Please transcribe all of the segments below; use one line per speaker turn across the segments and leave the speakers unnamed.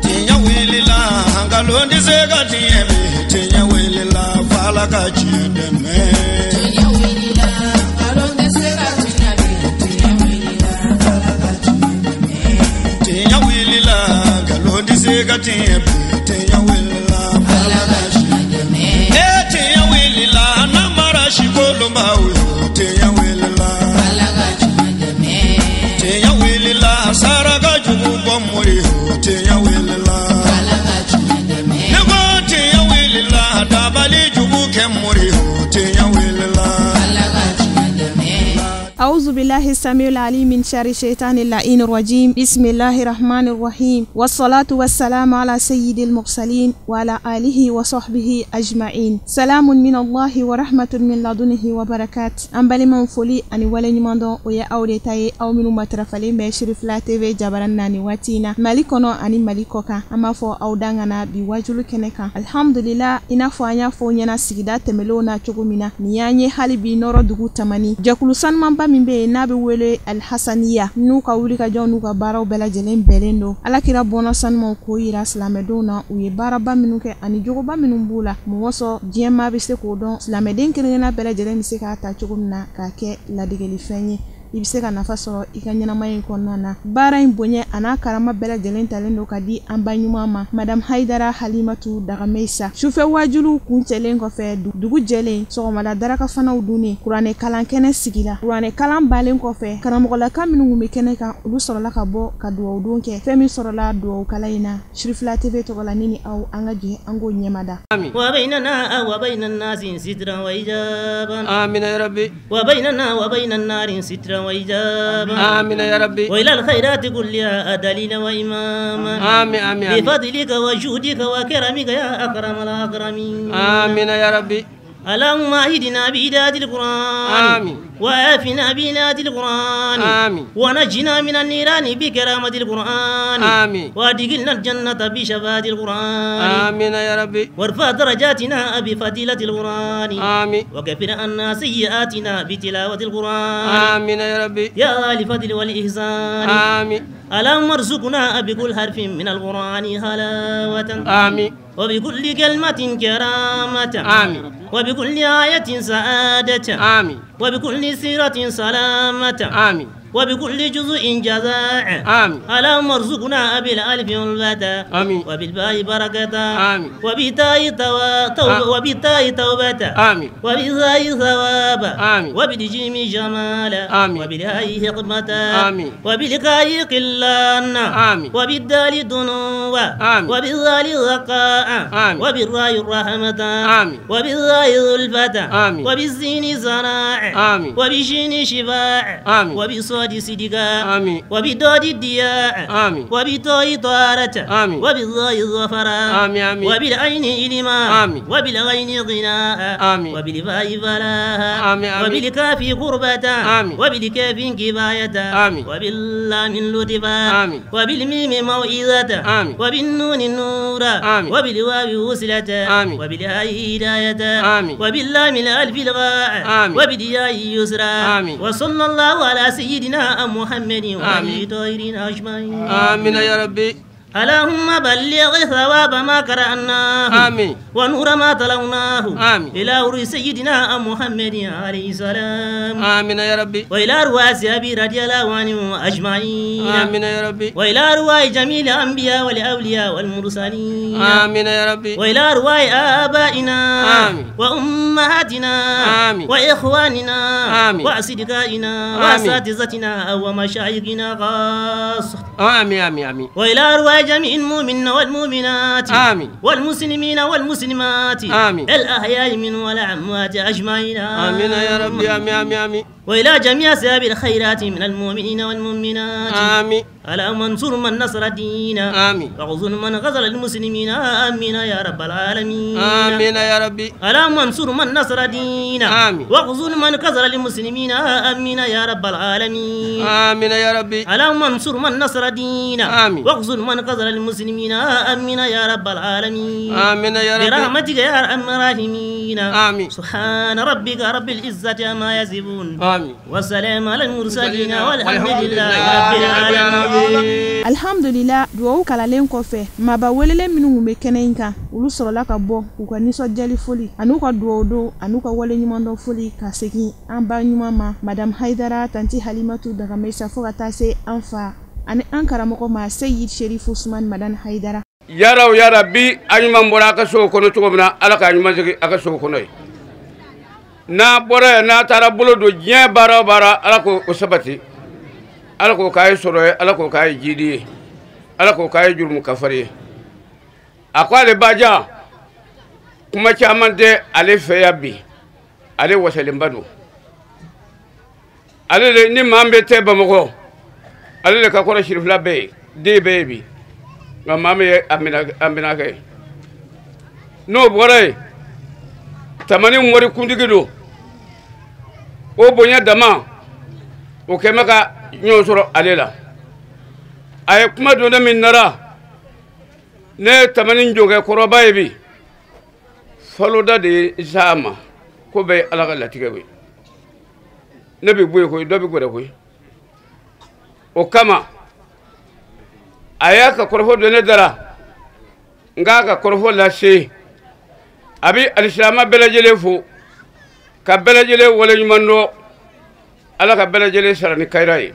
Tiɲɛ wulila nkalon tɛ se ka tiɲɛ bi tiɲɛ wulila f'Ala ka tiɲɛ dɛmɛ. Tiɲɛ wulila nkalon tɛ se ka tiɲɛ bi tiɲɛ wulila f'Ala ka tiɲɛ dɛmɛ. Tiɲɛ wulila nkalon tɛ se ka tiɲɛ bi tiɲɛ wulila f'Ala ka tiɲɛ dɛmɛ. Ee tiɲɛ wulila namara si kolonbaw yo tiɲɛ wulila f'Ala ka tiɲɛ dɛmɛ. Tiɲɛ wulila saraka jugu bɔ mori yo tiɲɛ wulila f'Ala ka tiɲɛ dɛmɛ. Ne ko tiɲɛ wulila dabali jugu kɛ mori yo tiɲɛ wulila f'Ala ka tiɲɛ dɛmɛ.
أعوذ بالله السميع العليم من شر الشيطان اللعين الرجيم. بسم الله الرحمن الرحيم، والصلاة والسلام على سيد المرسلين وعلى آله وصحبه أجمعين. سلام من الله ورحمة من لدنه وبركات. An balimaw, foli ani waleɲuman dɔn o ye aw de ta ye, aw minnu matarafalen bɛ Sirifila TV jabaran na nin waati in na, Mali kɔnɔ ani Mali kɔ kan. An b'a fɔ aw dangana bi wajulu kɛnɛ kan. Alhamdulillah, i n'a fɔ an y'a fɔ ɲɛna sigida tɛmɛlenw na cogo min na, nin y'an ye hali bi Nɔrɔ dugu Tamani, jɛkulu sanumanba min bɛ yen n'a bɛ wele Alhasaniya, n'u ka wulikajɔ n'u ka baaraw bɛɛ lajɛlen bɛnnen don Alakira bɔnna sanumaw k'o yira silamɛdenw na, u ye baaraba minnu kɛ ani jogoba minnu b'u la, mɔgɔ sɔn diɲɛmaa bɛ se k'o dɔn, silamɛden kelen-kelenna bɛɛ lajɛlen bɛ se k'a ta cogo min na k'a kɛ ladegelifɛn ye, i bɛ se ka nafa sɔrɔ i ka ɲɛnamaya in kɔnɔna na. Baara in bonya a n'a karama bɛɛ lajɛlen talen don ka di an ba ɲuman ma, Madame Hayidara Halimatu Dagameyisa. Sufɛ waajuluw kuncɛlen kɔfɛ, dugu jɛlen, sɔgɔmada daraka fanaw dunnen, kuranɛ kalan kɛnɛ sigila. Kuranɛ kalan balen kɔfɛ, karamɔgɔlaka minnu tun bɛ kɛnɛ kan, olu sɔrɔla ka bɔ ka dugawu don kɛ. Fɛn min sɔrɔla dugawu kalan in na, Sirifila TV tɔgɔ la, ne ni aw an ka jɛ an k'o ɲɛmada.
وبيننا وبين الناس سترا وإجابا.
آمين يا ربي.
وبيننا وبين النار سترا وإجابا.
آمين يا ربي.
وإلى الخيرات كلها دليلا وإماما.
آمين آمين آمين.
بفضلك وجودك وكرمك يا أكرم الأكرمين.
آمين يا ربي.
اللهم اهدنا بهداية القرآن.
آمين.
وعافنا بعناية القرآن.
آمين.
ونجنا من النيران بكرامة القرآن.
آمين.
وادخلنا الجنة بشفاعة القرآن.
آمين يا ربي.
وارفع درجاتنا بفضيلة القرآن.
آمين.
وكفر عنا سيئاتنا بتلاوة القرآن.
آمين يا ربي.
يا ذا الفضل والإحسان.
آمين.
اللهم ارزقنا بكل حرف من القرآن حلاوة.
آمين.
وبكل كلمة كرامة.
آمين.
وبكل آية سعادة.
آمين.
وبكل سيرة سلامة.
آمين.
وبكل جزء جزاء.
آمين.
اللهم ارزقنا بالألف والباء.
آمين.
وبالباء بركة.
آمين.
وبالتاء وبالتاء توبة.
آمين.
وبالثاء ثوابا.
آمين.
وبالجيم جمالا.
آمين.
وبالهاء حكمة.
آمين.
وبالكاء قلانا.
آمين.
وبالدال دنوا.
آمين.
وبالذال ذكاء.
آمين.
وبالراء الرحمة.
آمين.
وبالذاء ذلفة.
آمين.
وبالزين زراع.
آمين.
وبالشين شفاع.
آمين.
وبالصاد صدقا.
آمين.
وبالضاد الدياء.
آمين.
وبالطاء طهارة.
آمين.
وبالظاء الظفرا.
آمين آمين.
وبالعين علما.
آمين.
وبالغين غناء.
آمين.
وبالفاء فلاحا.
آمين آمين.
وبالكاف قربة.
آمين.
وبالكاف كفاية.
آمين.
وباللام لطفا.
آمين.
وبالميم موعظة.
آمين.
وبالنون نورا.
آمين.
وبالواو وصلة.
آمين.
وبالهاء هداية.
آمين.
وباللام الألف الغاء.
آمين.
وبالياء يسرا.
آمين.
وصلى الله على سيدنا محمد وآله
آمين.
الطاهرين أجمعين.
آمين يا ربي.
اللهم بلغ ثواب ما قرأناه.
آمين.
ونور ما تلوناه.
آمين.
إلى روح سيدنا محمد عليه السلام.
آمين يا ربي.
وإلى أرواح أبي رضي الله عنهم أجمعين.
آمين يا ربي.
وإلى أرواح جميع الأنبياء والأولياء والمرسلين.
آمين يا ربي.
وإلى أرواح آبائنا.
آمين.
وأمهاتنا.
آمين.
وإخواننا.
آمين.
وأصدقائنا.
آمين.
وأساتذتنا ومشايخنا خاصة.
آمين آمين آمين.
وإلى أرواح جميع المؤمنين والمؤمنات.
آمين.
والمسلمين والمسلمات.
آمين.
الأحياء من والأموات أجمعين.
آمين يا ربي. آمين آمين آمين.
وإلى جميع أصحاب الخيرات من المؤمنين والمؤمنات.
آمين.
اللهم انصر من نصر الدين.
آمين.
واخذل من غزل المسلمين. آمين يا رب العالمين.
آمين يا ربي.
اللهم انصر من نصر الدين.
آمين.
واخذل من غزل المسلمين. آمين يا رب العالمين.
آمين يا ربي.
اللهم انصر من نصر الدين.
آمين.
واخذل من غزل المسلمين. آمين يا رب العالمين.
آمين يا ربي.
برحمتك يا أرحم الراحمين.
آمين.
سبحان ربك رب العزة عما يصفون.
آمين.
والسلام على المرسلين والحمد لله رب العالمين.
Alhamdulillah, duwawu kalalen kɔfɛ, maaba welelen minnu kun bɛ kɛnɛ in kan, olu sɔrɔla ka bɔ k'u ka nisɔndiyali foli an'u ka duwawu don an'u ka waleɲumandɔn foli ka segin an ba ɲuman ma, Madame Haidara Tanti Halimatu Dagamesa, fo ka taa se an fa ani an karamɔgɔ ma, Seyid Sherif Usman Madani Haidara.
Yaraw yarabi, a ɲuman bɔra a ka so kɔnɔ cogo min na, Ala k'a ɲuman segin a ka so kɔnɔ yen. N'a bɔra yen, n'a taara bolo don diɲɛ baara o baara, Ala k'o sabati, Ala k'o k'a ye sɔrɔ ye, Ala k'o k'a ye jidi ye, Ala k'o k'a ye jurumu kafari ye. A ko ale bajan, kuma caman tɛ ale fɛ yan bi, ale wasalenba don. Ale de ni maa min tɛ Bamakɔ, ale de ka kɔrɔ sirifila bɛɛ ye, den bɛɛ ye bi, nka maa min ye a minɛ kɛ n'o bɔra yen, Tamani mori kuntigi don. O bonya dama o kɛ bɛ ka ɲɔgɔn sɔrɔ ale la. A ye kuma don ne min nara, ne ye Tamani jɔnkɛ kɔrɔba ye bi, faloda de ye s'a ma, ko bɛɛ ye Ala ka latigɛ ye. Ne bɛ bɔ yen koyi, dɔ bɛ gɛrɛ koyi. O kama a y'a ka kɔrɔfɔ don ne dara, n k'a ka kɔrɔfɔ lase. A bɛ alisilamɛ bɛɛ lajɛlen fo ka bɛɛ lajɛlen waleɲuman dɔn, Ala ka bɛɛ lajɛlen sara ni kayira ye.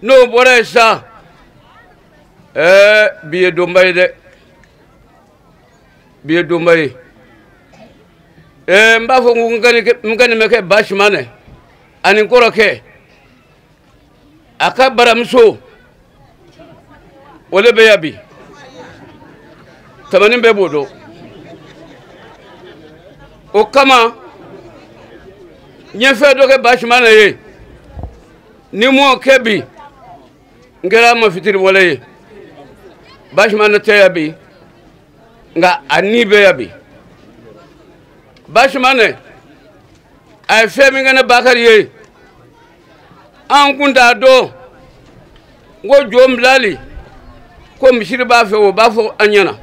N'o bɔra yen sa, bi ye donba ye dɛ, bi ye donba ye. N b'a fɔ ko n ka nin bɛ kɛ Basimanɛ ani n kɔrɔkɛ a ka baramuso, o de bɛ yan bi. Tamani bɛɛ b'o dɔn. O kama n ye fɛn dɔ kɛ Basimanɛ ye, ni m'o kɛ bi, n kɛra a ma fitiriwale ye. Basimanɛ tɛ yan bi, nka a ni bɛ yan bi. Basimanɛ a ye fɛn min kɛ ne Bakari ye, an kun t'a dɔn n ko jɔn bilali ko misiri b'a fɛ, o b'a fɔ an ɲɛna.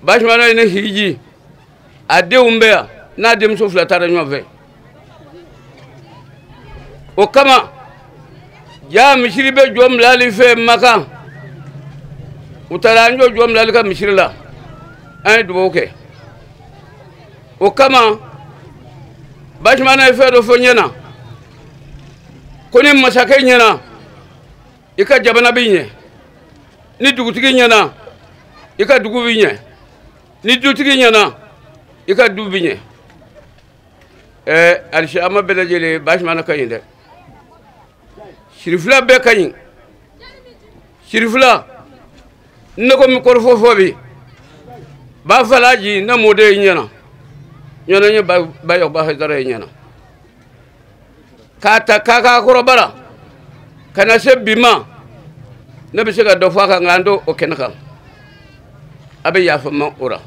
Basimanɛ ye ne hiji, a denw bɛ yan, n'a denmuso fila taara ɲɔgɔn fɛ. O kama ja misiri bɛ jɔn bilali fɛ Makan, u taara an jɔ jɔn bilali ka misiri la, an ye dugawu kɛ. O kama Basimanɛ ye fɛn dɔ fɔ n ɲɛna, ko ni masakɛ ɲɛna, i ka jamana bɛ ɲɛ, ni dugutigi ɲɛna, i ka dugu bɛ ɲɛ, ni dutigi ɲɛna, i ka du bɛ ɲɛ. Alisilamɛ bɛɛ lajɛlen, Basimanɛ ka ɲi dɛ, sirifila bɛɛ ka ɲi. Sirifila, ne ko min kɔrɔfɔ fɔ bi, Bafalaji ne mɔden ɲɛna, ɲɛna n ye Bayoba Haidara ye ɲɛna, k'a ta k'a kɔrɔbara ka na se bi ma, ne bɛ se ka dɔ fɔ a kan, nka an t'o kɛnɛ kan, a bɛ yafa n ma o la.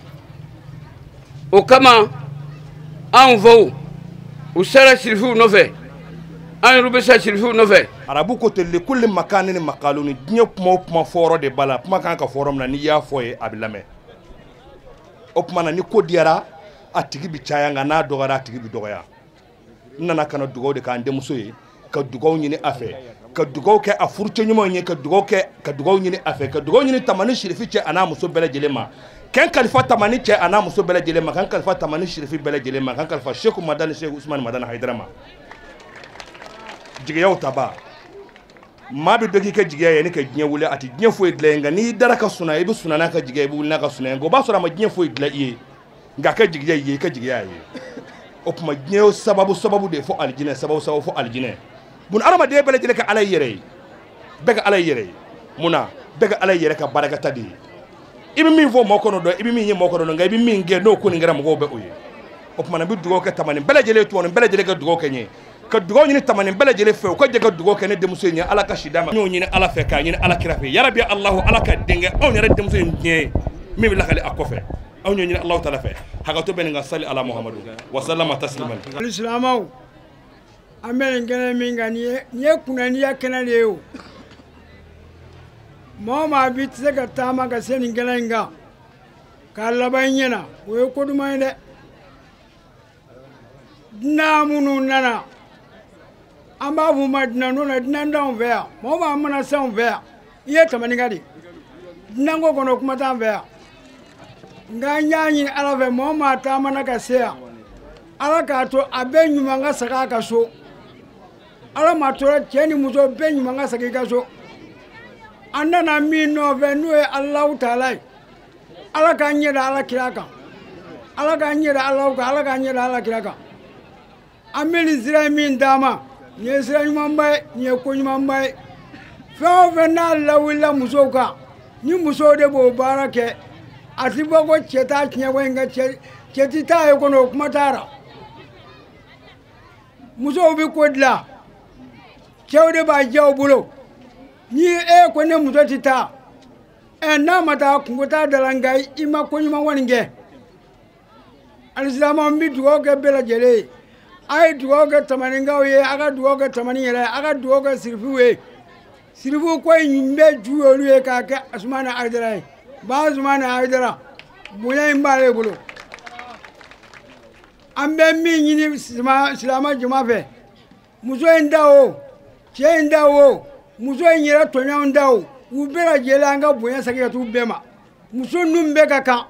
O kama anw faw u sera sirifiw nɔfɛ, an yɛrɛ bɛ sa sirifiw nɔfɛ.
Arabu ko ten, likulli makanin makaluni, diɲɛ kuma o kuma fɔyɔrɔ de b'a la, kuma kan ka fɔ yɔrɔ min na, n'i y'a fɔ ye a bɛ lamɛn. O tuma na ni ko diyara a tigi bɛ caya, nka n'a dɔgɔyara a tigi bɛ dɔgɔya. N nana ka na dugawu de k'an denmuso ye, ka dugawu ɲini a fɛ, ka dugawu kɛ a furucɛ ɲumanw ye, ka dugawu kɛ, ka dugawu ɲini a fɛ, ka dugawu ɲini Tamani Sirifi cɛ a n'a muso bɛɛ lajɛlen ma, k'an kalifa Tamani cɛ a n'a muso bɛɛ lajɛlen ma, k'an kalifa Tamani Sirifi bɛɛ lajɛlen ma, k'an kalifa Seku Madani Seku Usumani Madani Hayidara ma. Jigiyaw taba, maa bɛ dɔ k'i ka jigiya ye ni ka diɲɛ wuli, a tɛ diɲɛ foyi dilan ye, nka n'i dara ka sunaa, i bɛ sunaa n'a ka jigiya, i bɛ wuli n'a ka sunaa ye, nka o b'a sɔrɔ a ma diɲɛ foyi dilan i ye, nka a ka jigiya ye, i ka jigiya ye. O tuma diɲɛ sababu sababu de fɔ alijinɛ, sababu sababu fɔ alijinɛ. Bun adamaden bɛɛ lajɛlen ka Ala y'i yɛrɛ ye, bɛɛ ka Ala y'i yɛrɛ ye. Mun na? Bɛɛ ka Ala y'i yɛrɛ ka baarakɛta de ye. I bɛ min fɔ mɔgɔ kɔnɔ dɔn, i bɛ min ye mɔgɔ kɔnɔ dɔn, nka i bɛ min kɛ n'o ko nin kɛra mɔgɔw bɛ o ye. O tuma na n bɛ dugawu kɛ Tamani bɛɛ lajɛlen ye, tuguni bɛɛ lajɛlen ka dugawu kɛ n ye, ka dugawu ɲini Tamani bɛɛ lajɛlen fɛ, u ka jɛ ka dugawu kɛ ne denmuso in ye, Ala ka si d'a ma. N y'o ɲini Ala fɛ, k'a ɲini Ala kira fɛ, yarabi Alahu, Ala ka denkɛ anw yɛrɛ denmuso in diɲɛ ye min bɛ lakale a kɔfɛ. Anw y'o ɲini Alahu taala fɛ. Hakɛto bɛ nin ka sali ala Muhamadu wa salama tasliman.
Alisilamɛw, an bɛ nin kɛnɛ min kan, nin ye kunnandiya kɛnɛ de ye o. Maa o maa bi tɛ se ka taama ka se nin kɛnɛ in kan k'a laban i ɲɛna, o ye ko duman ye dɛ. Dunan minnu nana, an b'a f'u ma dunan n'o la dunan t'anw fɛ yan. Mɔgɔ maa mana s'anw fɛ yan, i ye tamaninka de. Dunanko kɔnɔ kuma t'an fɛ yan. Nka n y'a ɲini Ala fɛ mɔgɔ maa taamana ka se yan, Ala k'a to a bɛɛ ɲuman ka segin a ka so. Ala ma tora cɛ ni muso bɛɛ ɲuman ka segin i ka so. An nana min nɔfɛ n'o ye Alahu taala ye. Ala k'an ɲɛ da Ala kira kan. Ala k'an ɲɛ da Alahu kan, Ala k'an ɲɛ da Ala kira kan. An bɛ nin sira min d'a ma, nin ye sira ɲumanba ye, nin ye ko ɲumanba ye. Fɛn o fɛn n'a lawulila musow kan, ni musow de b'o baara kɛ, a ti bɔ ko cɛ t'a tiɲɛ ko nka cɛ ti taa ye kɔnɔ, o kuma t'a la. Musow bɛ ko dilan, cɛw de b'a diya u bolo. Ni e ko ne muso ti taa, n'a ma taa kungo t'a da la, nka i ma ko ɲuman kɔni kɛ. Alisilamɛw, n bɛ dugawu kɛ bɛɛ lajɛlen ye. A ye dugawu kɛ tamaninkaw ye, a ka dugawu kɛ tamani yɛrɛ ye, a ka dugawu kɛ sirifuw ye. Sirifuw ko in bɛ ju y'olu ye k'a kɛ Asumani Hayidara ye. Ba Asumani Hayidara, bonya in b'ale bolo. An bɛ min ɲini silamɛ jama fɛ, muso in da o, cɛ in da o, muso in yɛrɛ tɔɲɔgɔnw da o, u bɛɛ lajɛlen an ka bonya segin ka t'u bɛɛ ma. Muso ninnu bɛɛ ka kan.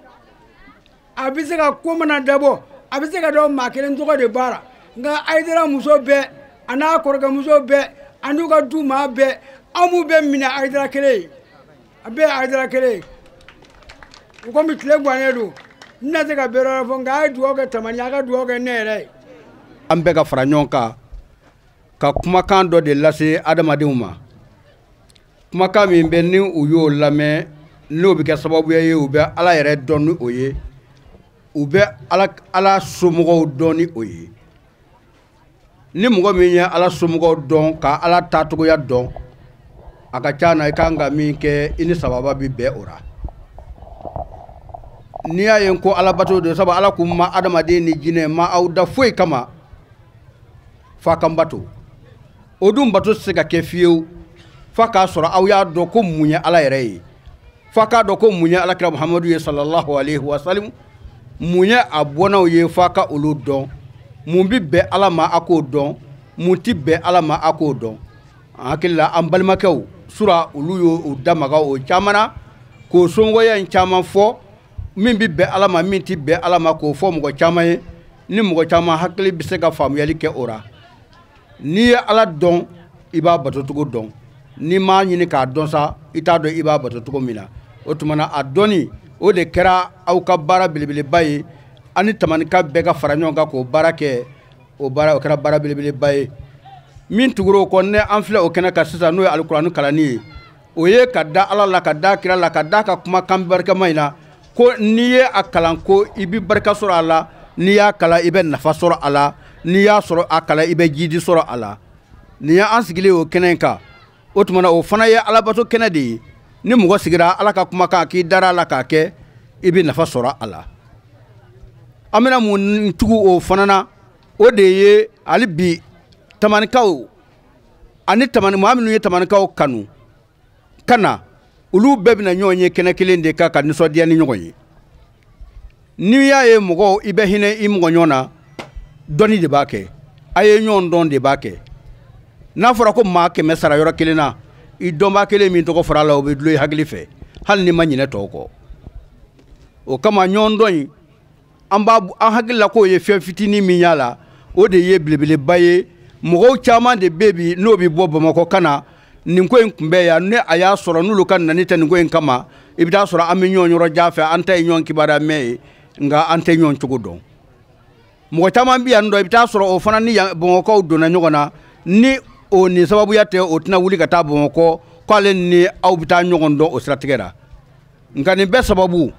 A bɛ se ka ko mana dabɔ, a bɛ se ka dɔn maa kelen tɔgɔ de b'a la. Nka Hayidara muso bɛɛ, a n'a kɔrɔkɛ muso bɛɛ, a n'u ka du maa bɛɛ, an b'u bɛɛ minɛ Hayidara kelen ye. A bɛɛ ye Hayidara kelen ye. O komi tile gannen don, n tɛna se ka bɛɛ wɛrɛ fɔ, nka a ye dugawu kɛ Tamani ye, a ka dugawu kɛ ne yɛrɛ ye.
An bɛɛ ka fara ɲɔgɔn kan ka kumakan dɔ de lase adamadenw ma. Kumakan min bɛ ni u y'o lamɛn, n'o bɛ kɛ sababu ye u bɛ Ala yɛrɛ dɔn ni o ye, u bɛ Ala somɔgɔw dɔn ni o ye. Ni mɔgɔ min ye Ala somɔgɔw dɔn ka Ala taacogoya dɔn, a ka ca na i kan ka min kɛ i ni sababa bɛ bɛn o la. N'i y'a ye ko Ala bato don, sabu Ala kun ma adamaden ni jinɛ ma aw da foyi kama f'a kan bato. O dun bato tɛ se ka kɛ fiyewu f'a k'a sɔrɔ aw y'a dɔn ko mun ye Ala yɛrɛ ye, f'a k'a dɔn ko mun ye Alakira Muhamadu ye sallallahu alaihi wa sallam, mun ye a bɔnnaw ye f'a ka olu dɔn, mun bi bɛn Ala ma a k'o dɔn, mun ti bɛn Ala ma a k'o dɔn. An hakili la an balimakɛw sura olu y'o da maga o caman na k'o somɔgɔya in caman fɔ, min bi bɛn Ala ma min ti bɛn Ala ma k'o fɔ mɔgɔ caman ye, ni mɔgɔ caman hakili bɛ se ka faamuyali kɛ o la. N'i ye Ala dɔn, i b'a batocogo dɔn. N'i m'a ɲini k'a dɔn sa, i t'a dɔn i b'a bato cogo min na. O tuma na a dɔnni o de kɛra aw ka baara belebeleba ye. An ni tamanika bɛɛ ka fara ɲɔgɔn kan k'o baara kɛ, o baara o kɛra baara belebeleba ye. Min tugura o kɔ, ne an filɛ o kɛnɛ kan sisan, n'o ye alikurani kalanni ye, o ye ka da Ala la, ka da kira la, ka da ka kumakan barikama in na, ko n'i ye a kalan ko i bɛ barika sɔrɔ a la, n'i y'a kalan i bɛ nafa sɔrɔ a la, n'i y'a sɔrɔ a kalan i bɛ jidi sɔrɔ a la. Nin ye an sigilen o kɛnɛ in kan. O tuma na o fana ye alabato kɛnɛ de ye. Ni mɔgɔ sigira Ala ka kumakan k'i dara a la k'a kɛ, i bɛ nafa sɔrɔ a la. An bɛna mun tugu o fana na, o de ye hali bi tamanikaw ani tamani maa minnu ye tamanikaw kanu ka na, olu bɛɛ bɛna ɲɔgɔn ye kɛnɛ kelen de kan ka nisɔndiya ni ɲɔgɔn ye. N'i y'a ye mɔgɔw i bɛ hinɛ i mɔgɔ ɲɔgɔn na, dɔnni de b'a kɛ, a ye ɲɔgɔn dɔn de b'a kɛ. N'a fɔra ko maa 100 sara yɔrɔ kelen na, i dɔnbaa kelen min tɔgɔ fɔra a la, o bɛ dulon i hakili fɛ, hali n'i ma ɲinɛ tɔw kɔ. O kama ɲɔgɔn dɔn in, an b'a an hakili la k'o ye fɛn fitinin min y'a la, o de ye belebeleba ye. Mɔgɔw caman de bɛ bi n'o bɛ bɔ Bamakɔ ka na nin ko in kunbɛn yan, ni a y'a sɔrɔ n'olu ka nani tɛ nin ko in kama, i bɛ taa sɔrɔ an bɛ ɲɔgɔn yɔrɔ jan fɛ, an ta ye ɲɔgɔn kibaruya mɛn ye, nka an tɛ ɲɔgɔn cogo dɔn. Mɔgɔ caman bɛ yan nɔ, i bɛ taa sɔrɔ o fana ni Bamakɔkaw donna ɲɔgɔn na, ni o nin sababuya tɛ, o tɛna wuli ka taa Bamakɔ k'ale ni aw bɛ taa ɲɔgɔn dɔn o siratigɛ la. Nka nin bɛɛ sababu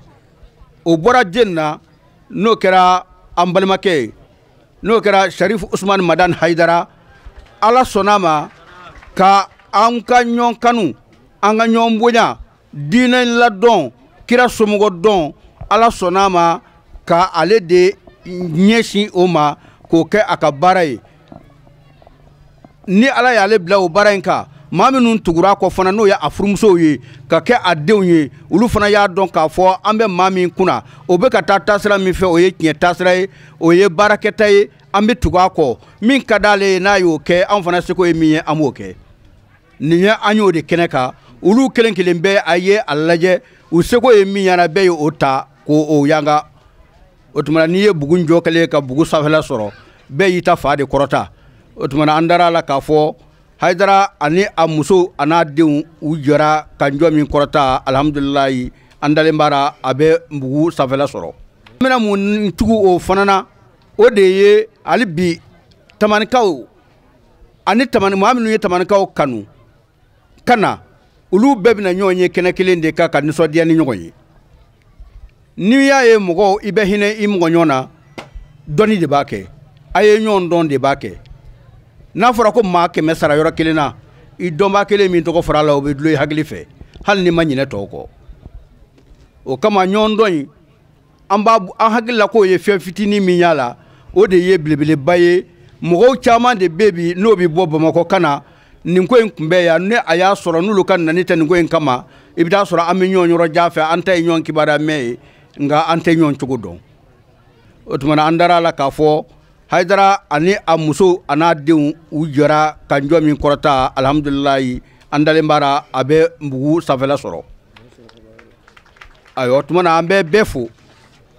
o bɔra jeni na, n'o kɛra an balimakɛ ye, n'o kɛra Sharif Usman Madani Hayidara. Ala sɔnna ma ka an ka ɲɔgɔn kanu, an ka ɲɔgɔn bonya, diinɛ ladɔn, kira somɔgɔ dɔn, Ala sɔnna ma ka ale de ɲɛsin o ma k'o kɛ a ka baara ye. Ni Ala y'ale bila o baara in kan, maa minnu tugura a kɔ fana, n'o ye a furumusow ye ka kɛ a denw ye, olu fana y'a dɔn k'a fɔ an bɛ maa min kunna, o bɛ ka taa taasira min fɛ, o ye tiɲɛ taasira ye, o ye baarakɛta ye. An bɛ tugu a kɔ, min ka d'ale ye n'a y'o kɛ, anw fana seko ye min ye, an b'o kɛ. Nin ye an y'o de kɛnɛ kan, olu kelen kelen bɛɛ a ye a lajɛ, u seko ye min ɲɛna, bɛɛ ye o ta k'o yanga. O tuma n'i ye bugun jɔ kɛlen ka bugu sanfɛla sɔrɔ, bɛɛ y'i ta fa de kɔrɔta. O tuma an dara a la k'a fɔ Hayidara ani a muso a n'a denw u jɔra ka njɔ min kɔrɔta, alihamudulilayi, an dalen b'a la a bɛ bugu sanfɛla sɔrɔ. N bɛna mun tugu o fana na, o de ye hali bi tamanikaw ani tamani maa minnu ye tamanikaw kanu ka na, olu bɛɛ bɛna ɲɔgɔn ye kɛnɛ kelen de kan ka nisɔndiya ni ɲɔgɔn ye. N'i y'a ye mɔgɔw i bɛ hinɛ i mɔgɔ ɲɔgɔn na, dɔnni de b'a kɛ, a ye ɲɔgɔn dɔn de b'a kɛ. N'a fɔra ko maa 100 sara yɔrɔ kelen na, i dɔnbaa kelen min tɔgɔ fɔra a la, o bɛ dulon i hakili fɛ, hali n'i ma ɲinɛ tɔw kɔ. O kama ɲɔgɔn dɔn in, an b'a an hakili la k'o ye fɛn fitinin min y'a la, o de ye belebeleba ye. Mɔgɔw caman de bɛ bi n'o bɛ bɔ Bamakɔ ka na nin ko in kunbɛn yan, ni a y'a sɔrɔ n'olu ka nani tɛ nin ko in kama, i bɛ taa sɔrɔ an bɛ ɲɔgɔn yɔrɔ jan fɛ, an ta ye ɲɔgɔn kibaruya mɛn ye, nka an tɛ ɲɔgɔn cogo dɔn. O tuma an dara a la k'a fɔ Hayidara ani a muso a n'a denw u jɔra ka njɔ min kɔrɔta, alihamudulilayi, an dalen b'a la a bɛ bugu sanfɛla sɔrɔ. Ayiwa, o tuma na an bɛ bɛɛ fo.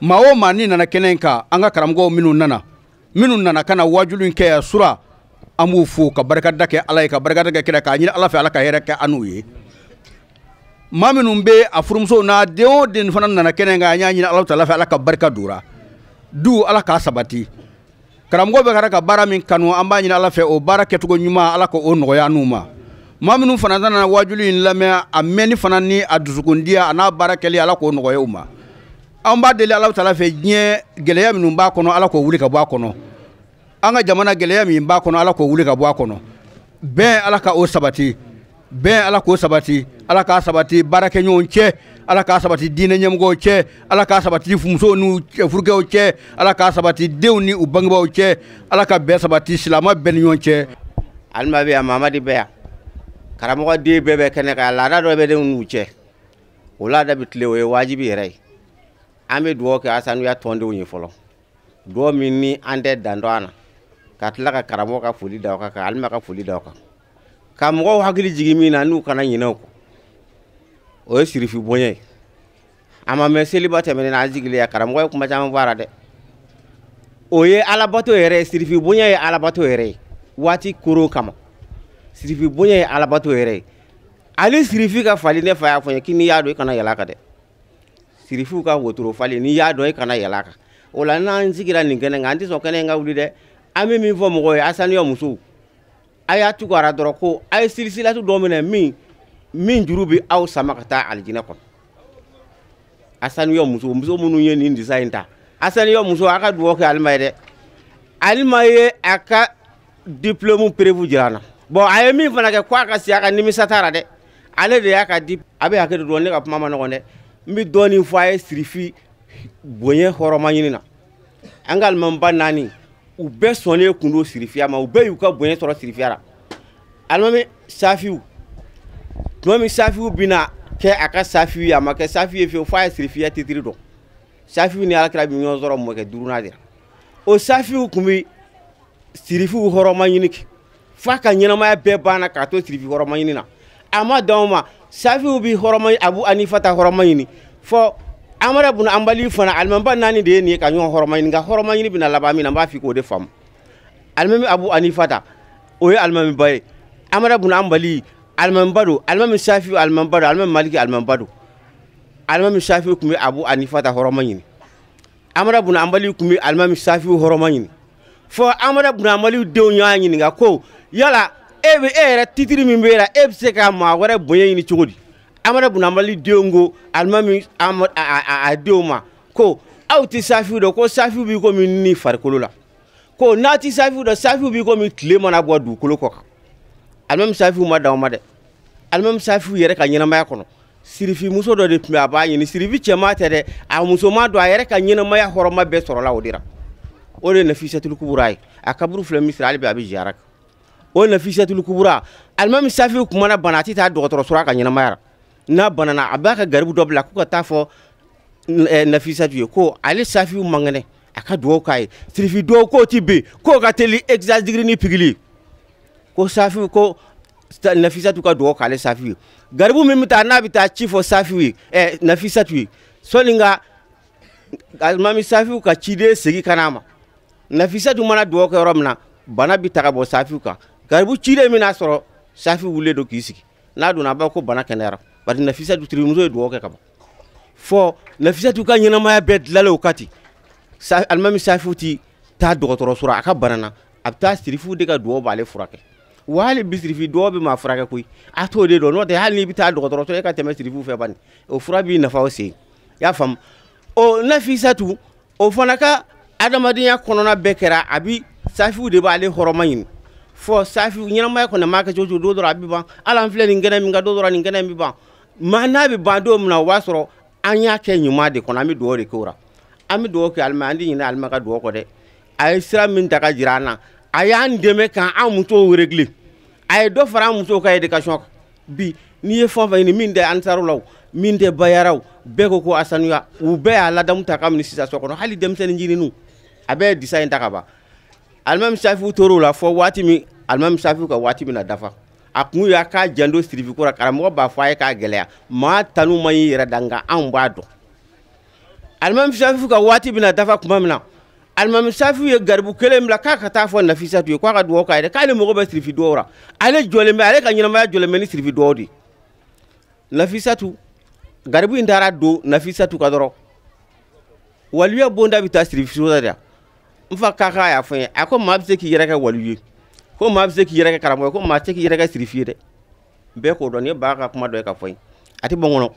Maa o maa n'i nana kɛnɛ in kan, an ka karamɔgɔw minnu nana ka na waajuli in kɛ yan sura, an b'u fo ka barikada kɛ Ala ye, ka barikada kɛ kira, k'a ɲini Ala fɛ Ala ka hɛrɛ kɛ an n'u ye. Maa minnu bɛ a furumusow n'a den o den fana nana kɛnɛ in kan, an y'a ɲini Ala taala fɛ Ala ka barika don u la, du Ala k'a sabati. Karamɔgɔ bɛ ka baara min kanu, an b'a ɲini Ala fɛ o baara kɛcogo ɲuman Ala k'o nɔgɔya n'u ma. Maa minnu fana nana waajuli in lamɛn, a mɛnni fana ni a dusukundiya a n'a baara kɛli, Ala k'o nɔgɔya u ma. An b'a deli Ala taala fɛ diɲɛ gɛlɛya minnu b'a kɔnɔ, Ala k'o wuli ka bɔ a kɔnɔ. An ka jamana gɛlɛya min b'a kɔnɔ, Ala k'o wuli ka bɔ a kɔnɔ. Bɛn Ala ka o sabati, bɛn Ala k'o sabati, Ala k'a sabati baarakɛɲɔgɔn cɛ, Ala k'a sabati diinɛ ɲɛmɔgɔw cɛ, Ala k'a sabati musow n'u furukɛw cɛ, Ala k'a sabati denw ni u bangebaaw cɛ, Ala ka bɛn sabati silamɛ bɛɛ ni ɲɔgɔn cɛ.
Alima bɛ yan, Mamadi bɛ yan, karamɔgɔ den bɛɛ bɛ kɛnɛ kan, laada dɔ bɛ denw n'u cɛ, o laada bɛ tilen, o ye wajibi yɛrɛ ye. An bɛ dugawu kɛ Asanuya tɔndenw ye fɔlɔ, dugawu min ni an tɛ dan dɔn a na, ka tila ka karamɔgɔ ka foli da o kan, ka Alima ka foli da o kan, ka mɔgɔw hakili jigin min na n'u kana ɲinɛ o kɔ, o ye sirifi bonya ye. A ma mɛn seliba tɛmɛnen na, an sigilen yan, karamɔgɔ ye kuma caman fɔ a la dɛ. O ye alabato yɛrɛ ye, sirifi bonya ye alabato yɛrɛ ye waati koron kama. Sirifi bonya ye alabato yɛrɛ ye. Ale sirifi ka fali, ne fa y'a fɔ n ye k'i n'i y'a dɔn i kana yɛlɛ a kan dɛ. Sirifiw ka wotoro fali, n'i y'a dɔn i kana yɛlɛ a kan. O la n'an sigira nin kɛnɛ kan, an tɛ sɔn kɛnɛ in ka wuli dɛ. An bɛ min fɔ mɔgɔw ye, Asanuya musow, a y'a tugu a la dɔrɔn ko a ye sirisilatu dɔ minɛ min juru bɛ aw sama ka taa alijinɛ kɔnɔ. Asanuya muso, muso minnu ye nin disa in ta, Asanuya muso, a ka dugawu kɛ Alima ye dɛ. Alima ye a ka diplôme preuve jira an na. Bon, a ye min fana kɛ ko a ka si a ka nimisa t'a la dɛ. Ale de y'a ka di, a bɛ hakɛ to dɔɔnin, ne ka kuma ma nɔgɔn dɛ. N bɛ dɔɔnin fɔ a ye sirifi bonya hɔrɔma ɲini na. An ka alimamiba naani, u bɛɛ sɔnnen kun don sirifiya ma, u bɛɛ y'u ka bonya sɔrɔ sirifiya la. Alimami Safiw, tuma min Safiw bɛna kɛ a ka Safiw ye, a ma kɛ Safiw ye fiyewu f'a ye sirifiya titiri dɔn. Safiw ni Alakira bɛ ɲɔgɔn sɔrɔ mɔkɛ duurunan de la. O Safiw kun bɛ sirifiw hɔrɔma ɲini kɛ f'a ka ɲɛnamaya bɛɛ banna k'a to sirifi hɔrɔma ɲini na. A ma dan o ma, Safiw bɛ hɔrɔma, Abu Anifa ta hɔrɔma ɲini fɔ Amara bun Anbali fana, alimamiba naani de ye nin ye ka ɲɔgɔn hɔrɔma ɲini, nka hɔrɔma ɲini bɛna laban min na, n b'a f'i k'o de faamu. Alimami Abu Anifa ta, o ye alimamiba ye. Amara bun Anbali alimamiba don, alimami Safiw alimamiba don, alimami Maliki alimamiba don. Alimami Safiw tun bɛ Abu Anifa ta hɔrɔma ɲini, Amara bun Anbali tun bɛ alimami Safiw hɔrɔma ɲini. Fɔ Amara bun Anbali denw y'a ɲininka ko yala e bɛ e yɛrɛ titiri min b'e la, e bɛ se ka maa wɛrɛ bonya ɲini cogo di? Amara bun Anbali denw ko alimami a denw ma ko aw tɛ Safiw dɔn, ko Safiw b'i komi ni farikolo la, ko n'a tɛ Safiw dɔn, Safiw b'i komi tile mana bɔ dugukolo kɔ kan. Alimami Safiw ma dan o ma dɛ. Alimami Safiw yɛrɛ ka ɲɛnamaya kɔnɔ, sirifi muso dɔ de tun bɛ, a b'a ɲini, sirifi cɛman tɛ dɛ, a musoman don, a yɛrɛ ka ɲɛnamaya hɔrɔma bɛɛ sɔrɔla o de la. O de ye Nafisatul Kubura ye, a kaburu filɛ Misira hali bi a bɛ ziyara kɛ. O Nafisatul Kubura, alimami Safiw kun mana bana, a tɛ taa dɔgɔtɔrɔso la a ka ɲɛnamaya la. N'a banana, a b'a ka garibu dɔ bila k'u ka taa fɔ Nafisatu ye ko ale Safiw man kɛnɛ, A ka dugawu k'a ye sirifi dugawu k'o ti bin k'o ka teli exadigiri ni pigili ko safi ko Nafisatu ka dugawu k'ale safi ye garibu min bɛ taa n'a bɛ taa ci fɔ safi ye Nafisatu ye sɔnni ka alimami safiw ka ciden segin ka n'a ma Nafisatu mana dugawu kɛ yɔrɔ min na bana bɛ ta ka bɔ safiw kan garibu ciden min n'a sɔrɔ safi wulilen don k'i sigi n'a donna a b'a ko bana kɛnɛyara bari Nafisatu tirimuso ye dugawu kɛ ka ban fɔ Nafisatu ka ɲɛnamaya bɛɛ dilalen o kati alimami safiw ti taa dɔgɔtɔrɔso la a ka bana na a bɛ taa sirifuw de ka dugawu b'ale furakɛ wa hali bi sirifi dugawu bɛ maa furakɛ koyi a t'o de dɔn n'o tɛ hali n'i bɛ taa dɔgɔtɔrɔso e ka tɛmɛ sirifuw fɛ bani o fura b'i nafa o sen i y'a faamu o Nafisatu o fana ka adamadenya kɔnɔna bɛɛ kɛra a bi safiw de b'ale hɔrɔma ɲini fɔ safiw ɲɛnamaya kɔni maa kɛ cogo cogo don dɔ la a bɛ ban hali an filɛ nin kɛnɛ min kan don dɔ la nin kɛnɛ in bɛ ban maa n'a bɛ ban don min na o b'a sɔrɔ an y'a kɛ ɲuman de kɔnɔ an bɛ dugawu de kɛ o la an bɛ dugawu kɛ alima an tɛ ɲinɛ alima ka dugawu kɔ dɛ a ye sira min ta ka jira an na a y'an dɛmɛ k'an musow régler a ye dɔ fara an musow ka éducation kan bi n'i ye fɛn o fɛn ɲini min tɛ ansaru la o min tɛ bayaraw bɛɛ ko asanuya u bɛɛ y'a ladamu ta kabini sisan so kɔnɔ hali denmisɛnnin ɲininiw a bɛɛ ye disa in ta ka ban alimami safiw tor'o la fɔ waati min alimami safiw ka waati min na dafa a kun y'a k'a janto sirifiko la karamɔgɔ b'a fɔ a ye k'a gɛlɛya maa tanu man ɲi yɛrɛ da nka anw b'a dɔn alimami safiw ka waati bɛna dafa tuma min na alimami safiw ye garibu kelen bila k'a ka taa fɔ Nafisatu ye k'a ka dugawu k'a ye dɛ k'ale mago bɛ sirifi dugawu la ale jɔlen bɛ ale ka ɲɛnamaya jɔlen bɛ ni sirifi dugawu de ye Nafisatu garibu in taara don Nafisatu ka dɔrɔn waliya bonda bɛ taa sirifiso la de n fa kaka y'a fɔ n ye a ko maa bɛ se k'i yɛrɛ kɛ waliyu ye ko maa bɛ se k'i yɛrɛ kɛ karamɔgɔ ye ko maa tɛ k'i yɛrɛ kɛ sirifi ye dɛ bɛɛ k'o dɔn nin ye ba ka kuma dɔ ye ka fɔ n ye a tɛ bɔ n kɔnɔ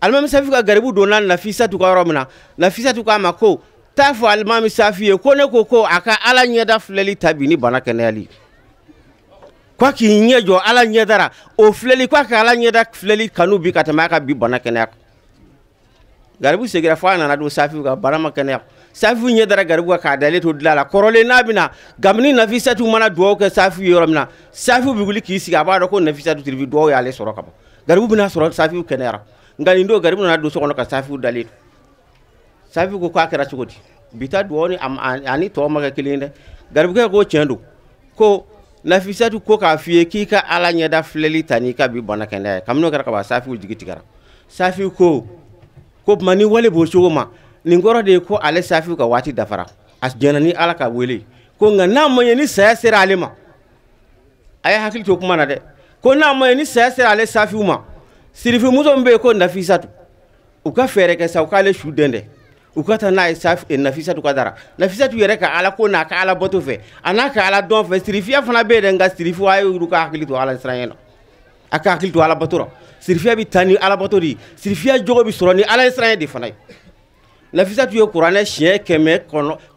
alimami safi ka garibu donna Nafisatu ka yɔrɔ min na Nafisatu k'a ma ko taa fɔ alimami safi ye ko ne ko a ka ala ɲɛda filɛli ta bi ni bana kɛnɛyali k'a k'i ɲɛ jɔ ala ɲɛda la o filɛli k'a ka ala ɲɛda filɛli kanu bi ka tɛmɛ a ka bi bana kɛnɛya kan garibu seginna fo a nana don safiw ka bana ma kɛnɛya safiw ɲɛ dara garibu kan k'a dalen to dilan la kɔrɔlen n'a bɛna kabini Nafisatu mana dugawu kɛ safiw ye yɔrɔ min na safiw bɛ wuli k'i sigi a b'a dɔn ko Nafisatu tirifi dugawu y'ale sɔrɔ ka ban garibu bɛna sɔrɔ safiw kɛnɛyara nka nin don garibu nana don so kɔnɔ ka safiw dalen to safiw ko k'a kɛra cogo di bi ta dugawu ni ani tɔw ma kɛ kelen ye dɛ garibukɛ ko tiɲɛ don ko Nafisatu ko k'a f'i ye k'i ka ala ɲɛda filɛli ta n'i ka bi bana kɛnɛya ye kabini o kɛra ka ban safiw jigi tigɛra safiw ko tuma ni wale b'o cogo ma nin kɔrɔ de ye ko ale safiw ka waati dafara a jɛnna ni ala ka wele ko nka n'a ma ɲɛ ni saya sera ale ma a ye hakili to kuma na dɛ ko n'a ma ɲɛ ni saya sera ale safiw ma sirifimuso min bɛ yen ko Nafisatu u ka fɛɛrɛ kɛ sa u k'ale su dɛndɛ u ka taa n'a ye Nafisatu ka dara Nafisatu yɛrɛ ka ala ko n'a ka ala bato fɛ a n'a ka ala dɔn fɛ sirifiya fana bɛ yen dɛ nka sirifiw a y'olu ka hakili to ala siranɲɛ na a ka hakili to ala bato la sirifiya bɛ taa ni ala bato de ye sirifiya jogo bɛ sɔrɔ ni ala siranɲɛ de fana ye Nafisatu ye kuranɛ siɲɛ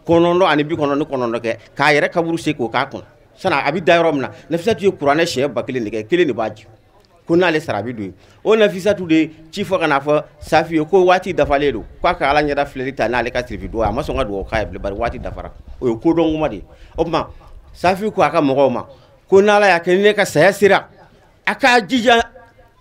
999 kɛ k'a yɛrɛ kaburu se k'o k'a kunna sanni a bɛ da yɔrɔ min na Nafisatu ye kuranɛ siɲɛ 1000 de kɛ kelen de b'a jigin ko n'ale sara a bɛ don yen o Nafisatu de ci fɔ ka n'a fɔ safi ye ko waati dafalen don k'a ka ala ɲɛda filɛli ta n'ale ka sirifi dugawu a ma sɔn ka dugawu k'a ye bilen bari waati dafara o ye kodɔn kuma de ye o tuma safi ko a ka mɔgɔw ma ko n'ala y'a kɛ ni ne ka saya sera a k'a jija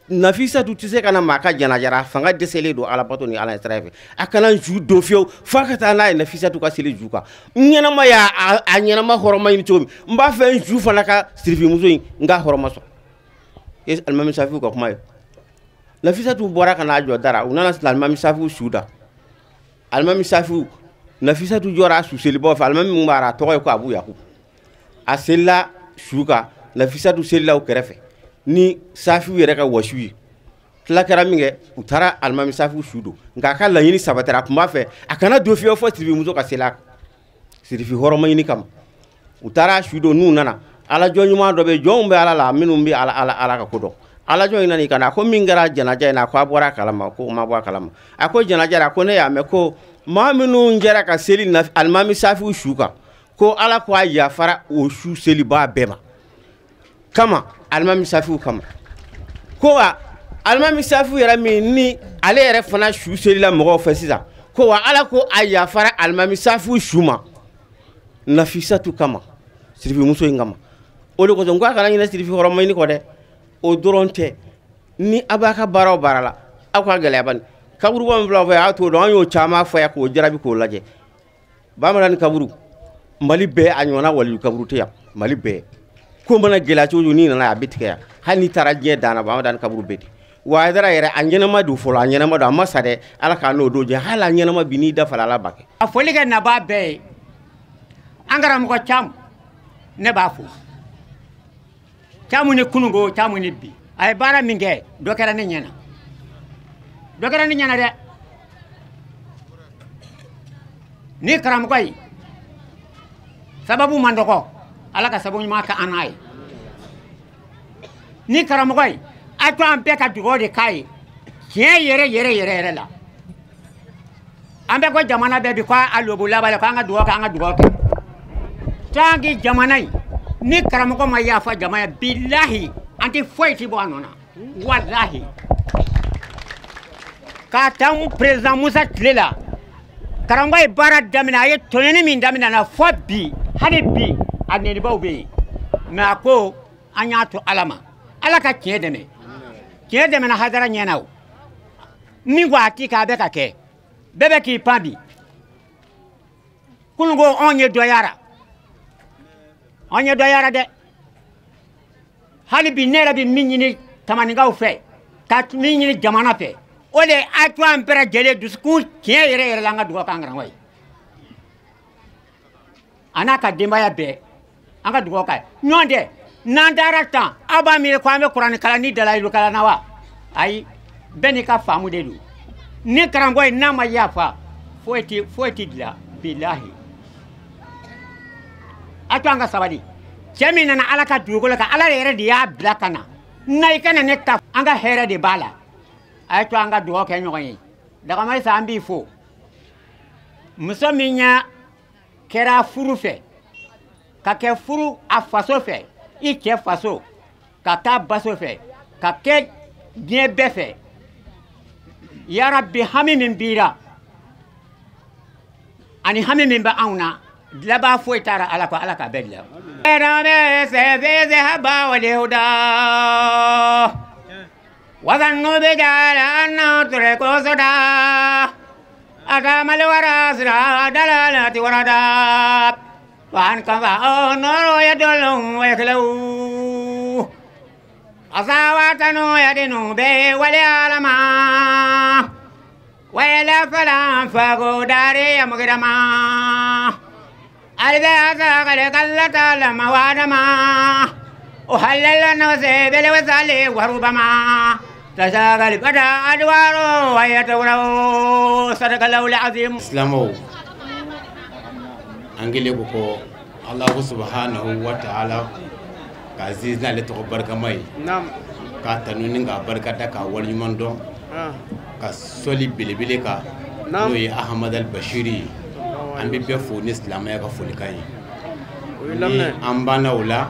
Nafisatu tɛ se ka na maa ka janaja fanga dɛsɛlen don ala bato ni ala sira fɛ a kana ju don fiyewu f'a ka taa n'a ye Nafisatu ka seli ju kan n ɲɛnama y'a a ɲɛnama hɔrɔma ɲini cogo min n b'a fɛ n ju fana ka sirifimuso in n ka hɔrɔma sɔrɔ e alimami safiw ka kuma ye Nafisatu bɔra ka n'a jɔ dara u nana alimami safiw su da alimami safiw Nafisatu jɔra a su selibaw fɛ alimami min b'a la a tɔgɔ ye ko Abu Yakubu a selila su kan Nafisatu selila o kɛrɛfɛ ni safiw yɛrɛ ka wasu ye tila kɛra min kɛ u taara alimami safiw su don nka a ka laɲini sabatira a tun b'a fɛ a kana don fiyewu fo sirifimuso ka seli a kan sirifi hɔrɔma ɲini kama u taara su don n'u nana alajɔn ɲuman dɔ bɛ jɔnw bɛ ala la minnu bɛ ala ala ala ka ko dɔn alajɔn in nana i ka na a ko min kɛra janaja in na ko a bɔra a kalama ko o ma bɔ a kalama a ko janaja la ko ne y'a mɛn ko maa minnu jɛra ka seli alimami safiw su kan ko ala ko a yafara o su selibaa bɛɛ ma kama alimami safiw kama ko wa alimami safiw yɛrɛ min ni ale yɛrɛ fana su selila mɔgɔw fɛ sisan ko wa ala ko a yafara alimami safiw su ma Nafisatu kama sirifimuso in kama o de kosɔn n ko a kana ɲinɛ sirifi hɔrɔma ɲini kɔ dɛ o dɔrɔn tɛ ni a b'a ka baara o baara la aw ka gɛlɛya bani kaburuba min filɛ aw fɛ a t'o dɔn an y'o caman fɔ yan k'o jarabi k'o lajɛ Bamadani kaburu Mali bɛɛ a ɲɔgɔnna waliyu kaburu tɛ yan Mali bɛɛ ko mana gɛlɛya cogo cogo n'i nana a bɛ tigɛ yan hali n'i taara diɲɛ dan na Bamadani kaburu bɛ ten wa Hayidara yɛrɛ a ɲɛnama don fɔlɔ a ɲɛnama don a ma sa dɛ Ala k'a n'o don jɛ hali a ɲɛnama bi n'i da fara Ala b'a kɛ.
A foli kɛ nabaa bɛɛ ye an karamɔgɔ Camu ne b'a fo Camu ni kununko Camu ni bi a ye baara min kɛ dɔ kɛra ne ɲɛna dɔ kɛra ne ɲɛna dɛ ni karamɔgɔ ye sababu man dɔgɔ Ala ka sababu ɲuman kɛ an n'a ye ni karamɔgɔ ye a to an bɛɛ ka dugawu de k'a ye tiɲɛ yɛrɛ yɛrɛ yɛrɛ yɛrɛ la an bɛ ko jamana bɛɛ bi ko a lobo laban la ko an ka dugawu kɛ an ka dugawu kɛ tant que jamana in ni karamɔgɔ ma yafa jamana bilahi an tɛ foyi ti bɔ a nɔ na walahi k'a ta président Musa tile la karamɔgɔ ye baara daminɛ a ye tɔɲɔni min daminɛ na fɔ bi hali bi a nenibaw bɛ yen mais a ko an y'a to Ala ma Ala ka tiɲɛ dɛmɛ tiɲɛ dɛmɛna Hayidara ɲɛna o min ko a ti k'a bɛ ka kɛ bɛɛ bɛ k'i pan bi kunun ko anw ye dɔ yara anw ye dɔ yara dɛ hali bi ne yɛrɛ bɛ min ɲini Tamaninkaw fɛ ka min ɲini jamana fɛ o de a to an bɛɛ lajɛlen dusukun tiɲɛ yɛrɛ yɛrɛ la an ka dugawu k'an karamɔgɔ ye a n'a ka denbaya bɛɛ an ka dugawu k'a ye ɲɔgɔn tɛ n'an taara tan aw b'a miiri ko an bɛ kuranɛ kalan ni dalayilu kalan na wa ayi bɛɛ n'i ka faamu de don ni karamɔgɔ ye n'a ma yafa foyi ti dilan bilahi a to an ka sabali cɛ min nana Ala ka dugukolo kan Ala yɛrɛ de y'a bila ka na na i ka na ne ta an ka hɛrɛ de b'a la a ye to an ka dugawu kɛ ɲɔgɔn ye Dagamayisa an b'i fo muso min ya kɛra furu fɛ ka kɛ furu a faso fɛ i cɛ faso ka taa baso fɛ ka kɛ diɲɛ bɛɛ fɛ yarabi hami min b'i la ani hami min bɛ anw na dilabaa foyi taara Ala kɔ Ala k'a bɛɛ dilan. وظنوا بجعل أنه ترك صدى أتام الورى سرى دلالة وردا وعن كفاء النور يدلهم ويخلو أصاوة يدن به وليعلما وإلى فلا فقو داري مقدما ألبي أساق لقلة لما وادما أحلل نفسي بالوصال وربما تشاغل بدا أدواره ويتورو صدق الله العظيم.
Silamɛw an kɛlen ko ko Alahu subahanahu wa taala k'a sinsin ale tɔgɔ barikama ye k'a tanu ni k'a barikada k'a waleɲuman dɔn ka sɔli belebele kan n'o ye Ahamadu Bashiri ye an bɛ bɛɛ fo ni silamɛya ka folikan ye ni an banna o la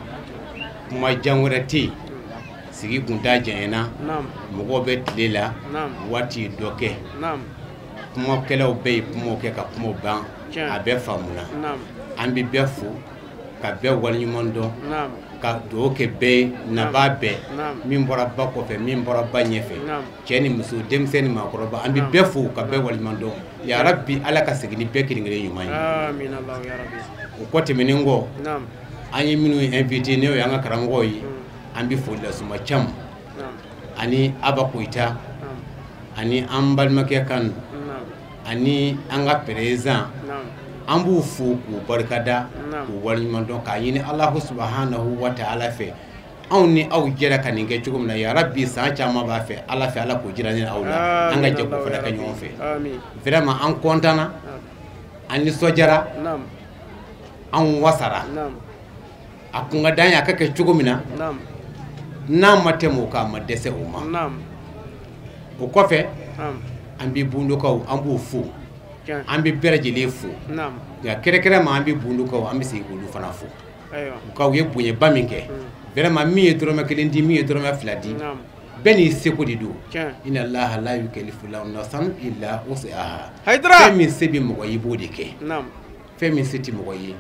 kuma jan wɛrɛ tɛ yen sigi kun t'a janyana mɔgɔw bɛ tile la waati dɔ kɛ kumakɛlaw bɛɛ ye kumaw kɛ ka kumaw ban a bɛɛ faamuna an bɛ bɛɛ fo ka bɛɛ waleɲuman dɔn ka dugawu kɛ bɛɛ ye nabaa bɛɛ min bɔra ba kɔfɛ min bɔra ba ɲɛfɛ cɛ ni muso denmisɛn ni maakɔrɔba an bɛ bɛɛ fo ka bɛɛ waleɲuman dɔn yarabi Ala ka segin ni bɛɛ kelen kelen ɲuman ye o kɔ tɛmɛnen kɔ an ye minnu invité n'o ye an ka karamɔgɔw ye an bɛ foli lasuma Camu ani Aba Koyita ani an balimakɛ Kanu ani an ka président an b'u fo k'u barikada k'u waleɲuman dɔn k'a ɲini Alahu subahanahu wa taala fɛ anw ni aw jɛra ka nin kɛ cogo min na yarabi san caman b'a fɛ Ala fɛ Ala k'o jira ni aw la an ka jɛ k'o fana kɛ ɲɔgɔn fɛ vraiment an content na an nisɔndiyara an wasara a kun ka d'an ye a ka kɛ cogo min na n'a ma tɛmɛ o kan a ma dɛsɛ o ma o kɔfɛ an bɛ Bundukaw an b'u fo an bɛ bɛɛ lajɛlen fo nka kɛrɛnkɛrɛn ma an bɛ Bundukaw an bɛ segin k'olu fana fo u ka u ye bonyaba min kɛ vraiment min ye dɔrɔmɛ kelen di min ye dɔrɔmɛ fila di bɛɛ n'i seko de don inna Allaha la yukallifu nafsan illa wus'aha fɛn min se bɛ mɔgɔ ye i b'o de kɛ fɛn min se tɛ mɔgɔ ye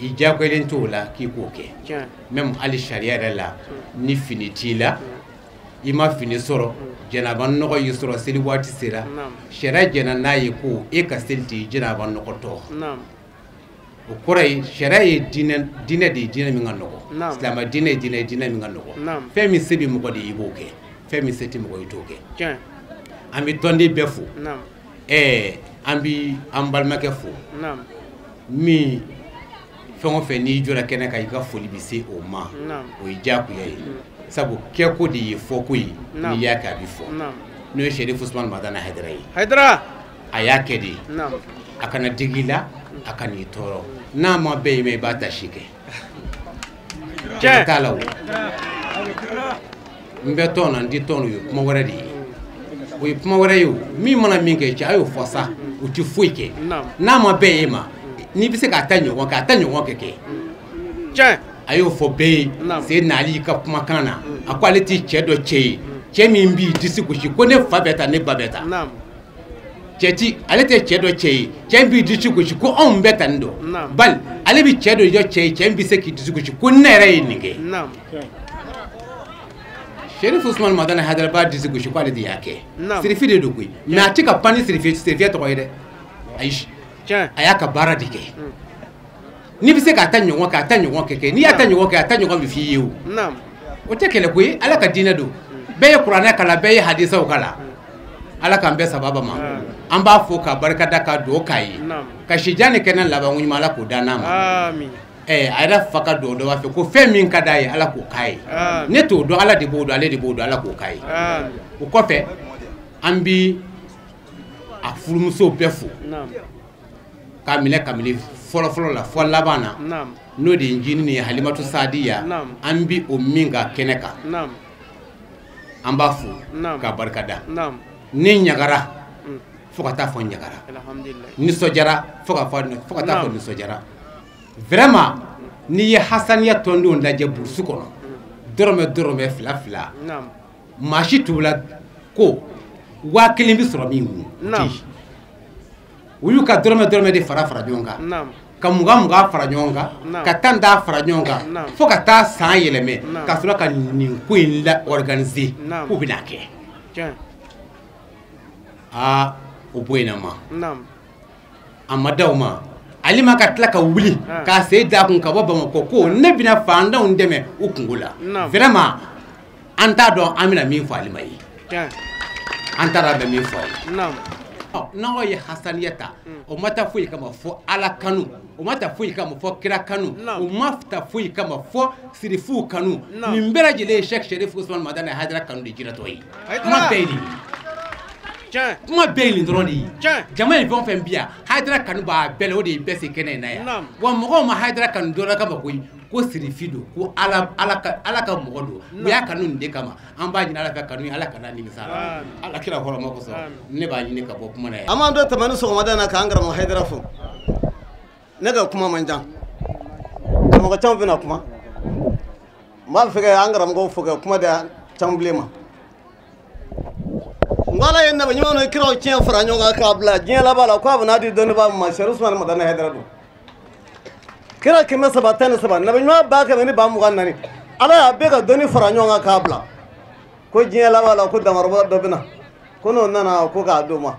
i diyagoyalen t'o la k'i k'o kɛ même hali sariya yɛrɛ la ni fini t'i la i ma fini sɔrɔ jɛnɛba nɔgɔ y'i sɔrɔ seli waati sera sariya jɛnna n'a ye ko e ka seli t'i jɛnɛba nɔgɔ tɔ O kɔrɔ ye sariya ye diinɛ de ye, diinɛ min ka nɔgɔn. Silamɛ diinɛ ye diinɛ min ka nɔgɔn. Fɛn min se bɛ mɔgɔ de ye i b'o kɛ, fɛn min se tɛ mɔgɔ ye i t'o kɛ. An bɛ tɔnden bɛɛ fo. An bɛ an balimakɛ fo. Min fɛn o fɛn n'i jɔra kɛnɛ kan i ka foli bɛ se o ma, o ye diyagoya ye. Sabu kɛko de ye fɔko ye, n'i y'a kɛ a bɛ fɔ. N'o ye Sɛrifu Usumani Madani Hayidara ye.
Hayidara.
A y'a kɛ de. A kana digi i la, a ka n'i tɔɔrɔ. N'a ma bɛn i ma i b'a ta si kɛ. Tiɲɛ t'a la o. N bɛ tɔn na, n tɛ tɔn na, o ye kuma wɛrɛ de ye. O ye kuma wɛrɛ ye o. Min mana min kɛ cɛ a y'o fɔ sa, o tɛ foyi kɛ. N'a ma bɛn e ma, n'i bɛ se k'a ta ɲɔgɔn kɛ, a ta ɲɔgɔn kɛ.
Tiɲɛ.
A y'o fɔ bɛɛ ye. Seydina Ali ka kumakan na, a ko ale tɛ cɛ dɔ cɛ ye, cɛ min b'i disi gosi ko ne fa bɛ tan, ne ba bɛ tan. Cɛ ti ale tɛ cɛ dɔ cɛ ye, cɛ min b'i disi gosi ko anw bɛ tan dɔn. Bali ale bɛ cɛ dɔ jɔ cɛ ye, cɛ min bɛ se k'i disi gosi ko ne yɛrɛ ye nin kɛ. Sɛrifu Usumani Madani Hayidara b'a disi gosi ko ale de y'a kɛ. Sirifi de don koyi, mais a tɛ ka pan ni sirifiya tɔgɔ ye dɛ. Ayi, a y'a ka baara de kɛ. N'i bɛ se k'a ta ɲɔgɔn kɛ, a ta ɲɔgɔn kɛ. N'i y'a ta ɲɔgɔn kɛ, a ta ɲɔgɔn bɛ f'i ye o. O tɛ kɛlɛ ko ye, Ala ka diinɛ don. Bɛɛ ye kuranɛ kalan, bɛɛ ye hadisaw kalan. Ala k'an bɛɛ sababa ma. An b'a fo ka barika da, ka dugawu k'a ye. Ka sijan ni kɛnɛ laban ɲuman Ala k'o d'an n'a ma. A yɛrɛ fa ka dugawu dɔ b'a fɛ ko fɛn min ka d'a ye Ala k'o k'a ye. Ne t'o dɔn, Ala de b'o dɔn, ale de b'o dɔn, Ala k'o k'a ye. O kɔfɛ an bi a furumuso bɛɛ fo. K'a minɛ kabini fɔlɔfɔlɔ la fɔ laban na, n'o de ye ncinin ye Halimatu Sadiya, an bi o min ka kɛnɛ kan, an b'a fo k'a barika da. Ni ɲagara fo ka taa fɔ ɲagara, nisɔndiyara fo ka taa fɔ nisɔndiyara. Vraiment n'i ye hasaniya tɔndenw lajɛ burusi kɔnɔ, dɔrɔmɛ dɔrɔmɛ fila fila, maa si t'u la ko 1000 bɛ sɔrɔ min kun. U y'u ka dɔrɔmɛ dɔrɔmɛ de fara ɲɔgɔn kan, ka 20 20 fara ɲɔgɔn kan, ka 10 10 fara ɲɔgɔn kan, fo ka taa san yɛlɛmɛ, ka sɔrɔ ka nin ko in la organiser k'u bɛna kɛ. Aa, o bɔ yen ma, a ma da o ma. Ale ma ka tila ka wuli k'a sen da kun ka bɔ Bamakɔ ko ne bɛna fantanw dɛmɛ u kungo la. Vraiment an t'a dɔn an bɛna min fɔ Alima ye, an t'a dɔn an bɛ min fɔ a ye. N'aw ye hasaniya ta, o ma taa foyi kama fɔ Ala kanu, o ma taa foyi kama fɔ kira kanu, o ma taa foyi kama fɔ sirifuw kanu. Nin bɛɛ lajɛlen ye Sɛki Sɛrifu Usumani Madani Hayidara kanu de jiratɔ ye. Kuma bɛɛ ye nin ye. Kuma bɛɛ ye nin dɔrɔn de ye. Jama in fɛn o fɛn bi yan, Hayidara kanu b'a bɛɛ la, o de ye bɛɛ se kɛnɛ in na yan. Wa mɔgɔw ma Hayidara kanu dɔrɔn kama koyi, ko sirifi don, ko Ala ka mɔgɔ don. U y'a kanu nin de kama. An b'a ɲini Ala fɛ kanu Ala kana nimisa la. Ala kira hɔrɔma kosɔn, ne b'a ɲini ka bɔ kuma na yan.
An b'an to tɛmɛni sɔgɔmada in na k'an karamɔgɔ Hayidara fo. Ne ka kuma man jan, karamɔgɔ caman bɛna kuma. N b'a fɛ ka an karamɔgɔw fo ka kuma di Canbilen ma. N ko Ala ye nabi ɲumanw ni kiraw tiɲɛ fara ɲɔgɔn kan k'a bila diɲɛ laban la, k'a bɛna di dɔnnibaa ma, Sɛrifu Usumani Madani Hayidara don. Kira 313, nabi ɲuman 124,000, Ala y'a bɛɛ ka dɔnni fara ɲɔgɔn kan k'a bila ko diɲɛ laban la ko damaraba dɔ bɛna, ko n'o nana ko k'a d'o ma.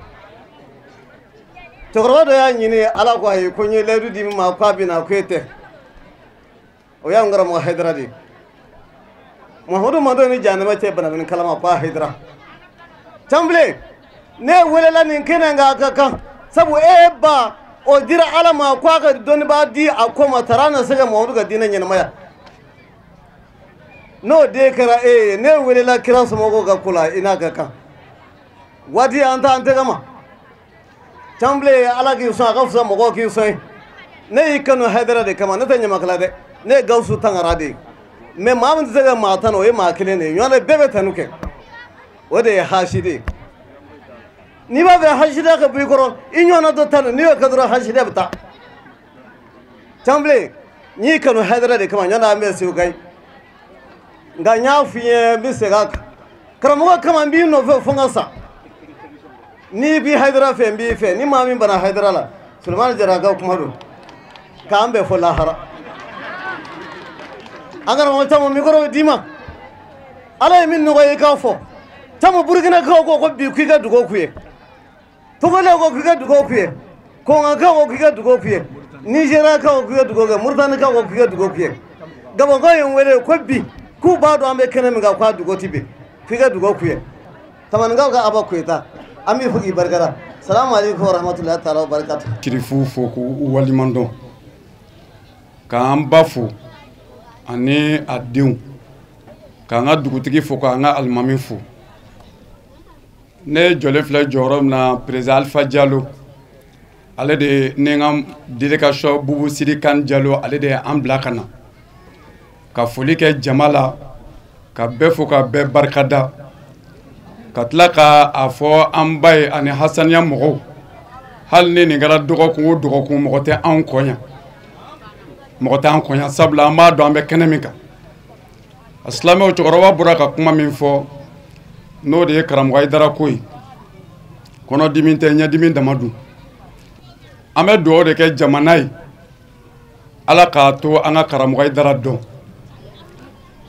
Cɛkɔrɔba dɔ y'a ɲini Ala ko ayi, ko n ye layidu di min ma k'a bɛna, ko e tɛ. O y'an karamɔgɔ Hayidara de ye. Mahamadu Mando ni jahanama cɛ banabini kalama ko a Hayidara. Canbilen, ne welela nin kɛnɛ kan a ka kan, sabu e ba o dira Ala ma ko a ka dɔnnibaa di a ko ma, tara na se ka Mahamadu ka diinɛ ɲɛnamaya. N'o den kɛra e ye, ne welela kira somɔgɔw ka ko la, i n'a ka kan. Waati an ta an tɛgɛ ma. Canbilen, Ala k'i sɔn, a ka fisa mɔgɔw k'i sɔn ye. Ne y'i kanu Hayidara de kama, ne tɛ ɲamakala dɛ, ne ye Gawusu Tangara de ye. Mais maa min tɛ se ka maa tanu, o ye maa kelen de ye. Ɲɔgɔn bɛɛ bɛ tanu kɛ, o de ye hasidi ye. N'i b'a fɛ hasidiya ka bɔ i kɔrɔ, i ɲɔgɔnna dɔ tanu, n'i y'o kɛ dɔrɔn hasidiya bɛ taa. Canbilen, n y'i kanu Hayidara de kama, ɲɔgɔn an bɛ Segu Kayi. Nka n y'a f'i ye, n bɛ segin a kan. Karamɔgɔ kama n b'i nɔfɛ fo n ka sa. N'i b'i Hayidara fɛ, n b'i fɛ. Ni maa min bana Hayidara la, Sulemani Jara ka kuma don, k'an bɛn fɔ lahara. An karamɔgɔ caman mikoro bɛ d'i ma. Ala ye min nɔgɔya i k'a fɔ. Caman Burukina-kaw ko bi k'i ka dugawu k'u ye. Togolɛw ko k'i ka dugawu k'u ye. Kɔngɔkaw ko k'i ka dugawu k'u ye. Nizeriyakaw k'u ye dugawu kɛ, Muritanikaw ko k'u ye dugawu k'u ye. Gabɔnkaw ye n wele ko bi k'u b'a dɔn an bɛ kɛnɛ min kan k'a dugawu ti bin, k'i ka dugawu k'u ye. Tamaninkaw ka Aba Koyita, an b'i fo k'i barikada. Salamu aleykum wa rahmatulahi taala wa barakatu.
Sirifuw fo k'u waleɲuman dɔn, k'an ba fo ani a denw, k'an ka dugutigi fo, k'an ka alimami fo. Ne jɔlen filɛ jɔyɔrɔ min na, président Alpha Diallo, ale de ni n ka délégation Bubu Sidi Kane Diallo, ale de ye an bila ka na ka foli kɛ jama la, ka bɛɛ fo, ka bɛɛ barikada, ka tila ka a fɔ an ba ye ani hasaniya mɔgɔw. Hali ni nin kɛra dɔgɔkun o dɔgɔkun, mɔgɔ tɛ anw kɔ yan, mɔgɔ tɛ an kɔ yan, sabula an b'a dɔn an bɛ kɛnɛ min kan. A silamɛw, cɛkɔrɔba bɔra ka kuma min fɔ, n'o de ye karamɔgɔ Hayidara ko ye, kɔnɔdimi tɛ, ɲɛdimi dama dun. An bɛ dugawu de kɛ jamana ye, Ala k'a to an ka karamɔgɔ Hayidara dɔn.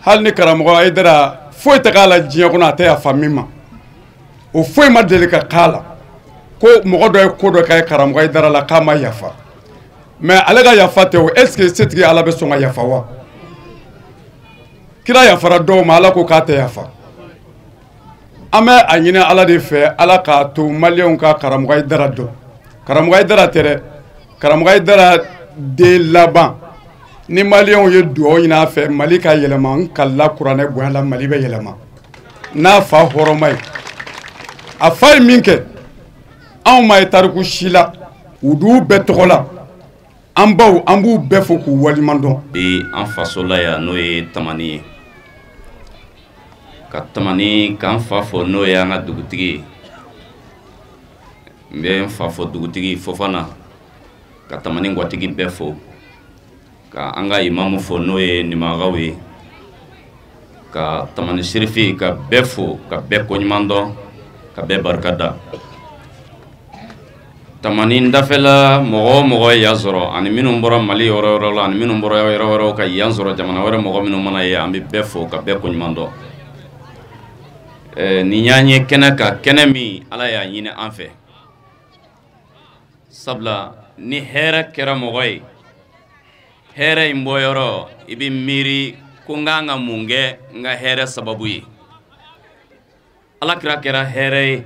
Hali ni karamɔgɔ Hayidara foyi tɛ k'a la diɲɛ kɔnɔ, a tɛ yafa min ma, o foyi ma deli ka k'a la ko mɔgɔ dɔ ye ko dɔ kɛ karamɔgɔ Hayidara la k'a ma yafa. Mais ale ka yafa tɛ o, est ce que setigi Ala bɛ sɔn ka yafa wa? Kira yafara dɔw ma, Ala ko k'a tɛ yafa. An bɛ a ɲini Ala de fɛ, Ala k'a to maliyɛnw ka karamɔgɔ Hayidara dɔn. Karamɔgɔ Hayidara tɛ dɛ, karamɔgɔ Hayidara den laban. Ni maliyɛnw ye dugawu ɲini a fɛ Mali ka yɛlɛma, n kalila kuranɛ bonya la, Mali bɛ yɛlɛma n'a fa hɔrɔnma ye. A fa ye min kɛ, anw ma ye tariku si la, u d'u bɛɛ tɔgɔ la. An baw, an b'u bɛɛ fo k'u waleɲuman dɔn.
Bi an faso la yan, n'o ye Tamani ye, ka Tamani k'an fa fo, n'o ye an ka dugutigi ye. N bɛ n fa fo dugutigi Fofana, ka Tamani gatigi bɛɛ fo, ka an ka imamu fo, n'o ye Nimagaw ye, ka Tamani Sirifi, ka bɛɛ fo, ka bɛɛ koɲuman dɔn, ka bɛɛ barika da. Tamani dafɛla mɔgɔ o mɔgɔ ye yan sɔrɔ, ani minnu bɔra Mali yɔrɔ yɔrɔ la, ani minnu bɔra yɔrɔ wɛrɛw ka yan sɔrɔ, jamana wɛrɛ mɔgɔ minnu mana ye, an bɛ bɛɛ fo ka bɛɛ koɲuman dɔn. Nin y'an ye kɛnɛ kan, kɛnɛ min Ala y'a ɲini an fɛ. Sabula ni hɛrɛ kɛra mɔgɔ ye, hɛrɛ in bɔyɔrɔ, i bɛ miiri ko n kan ka mun kɛ n ka hɛrɛ sababu ye. Ala kira kɛra hɛrɛ ye,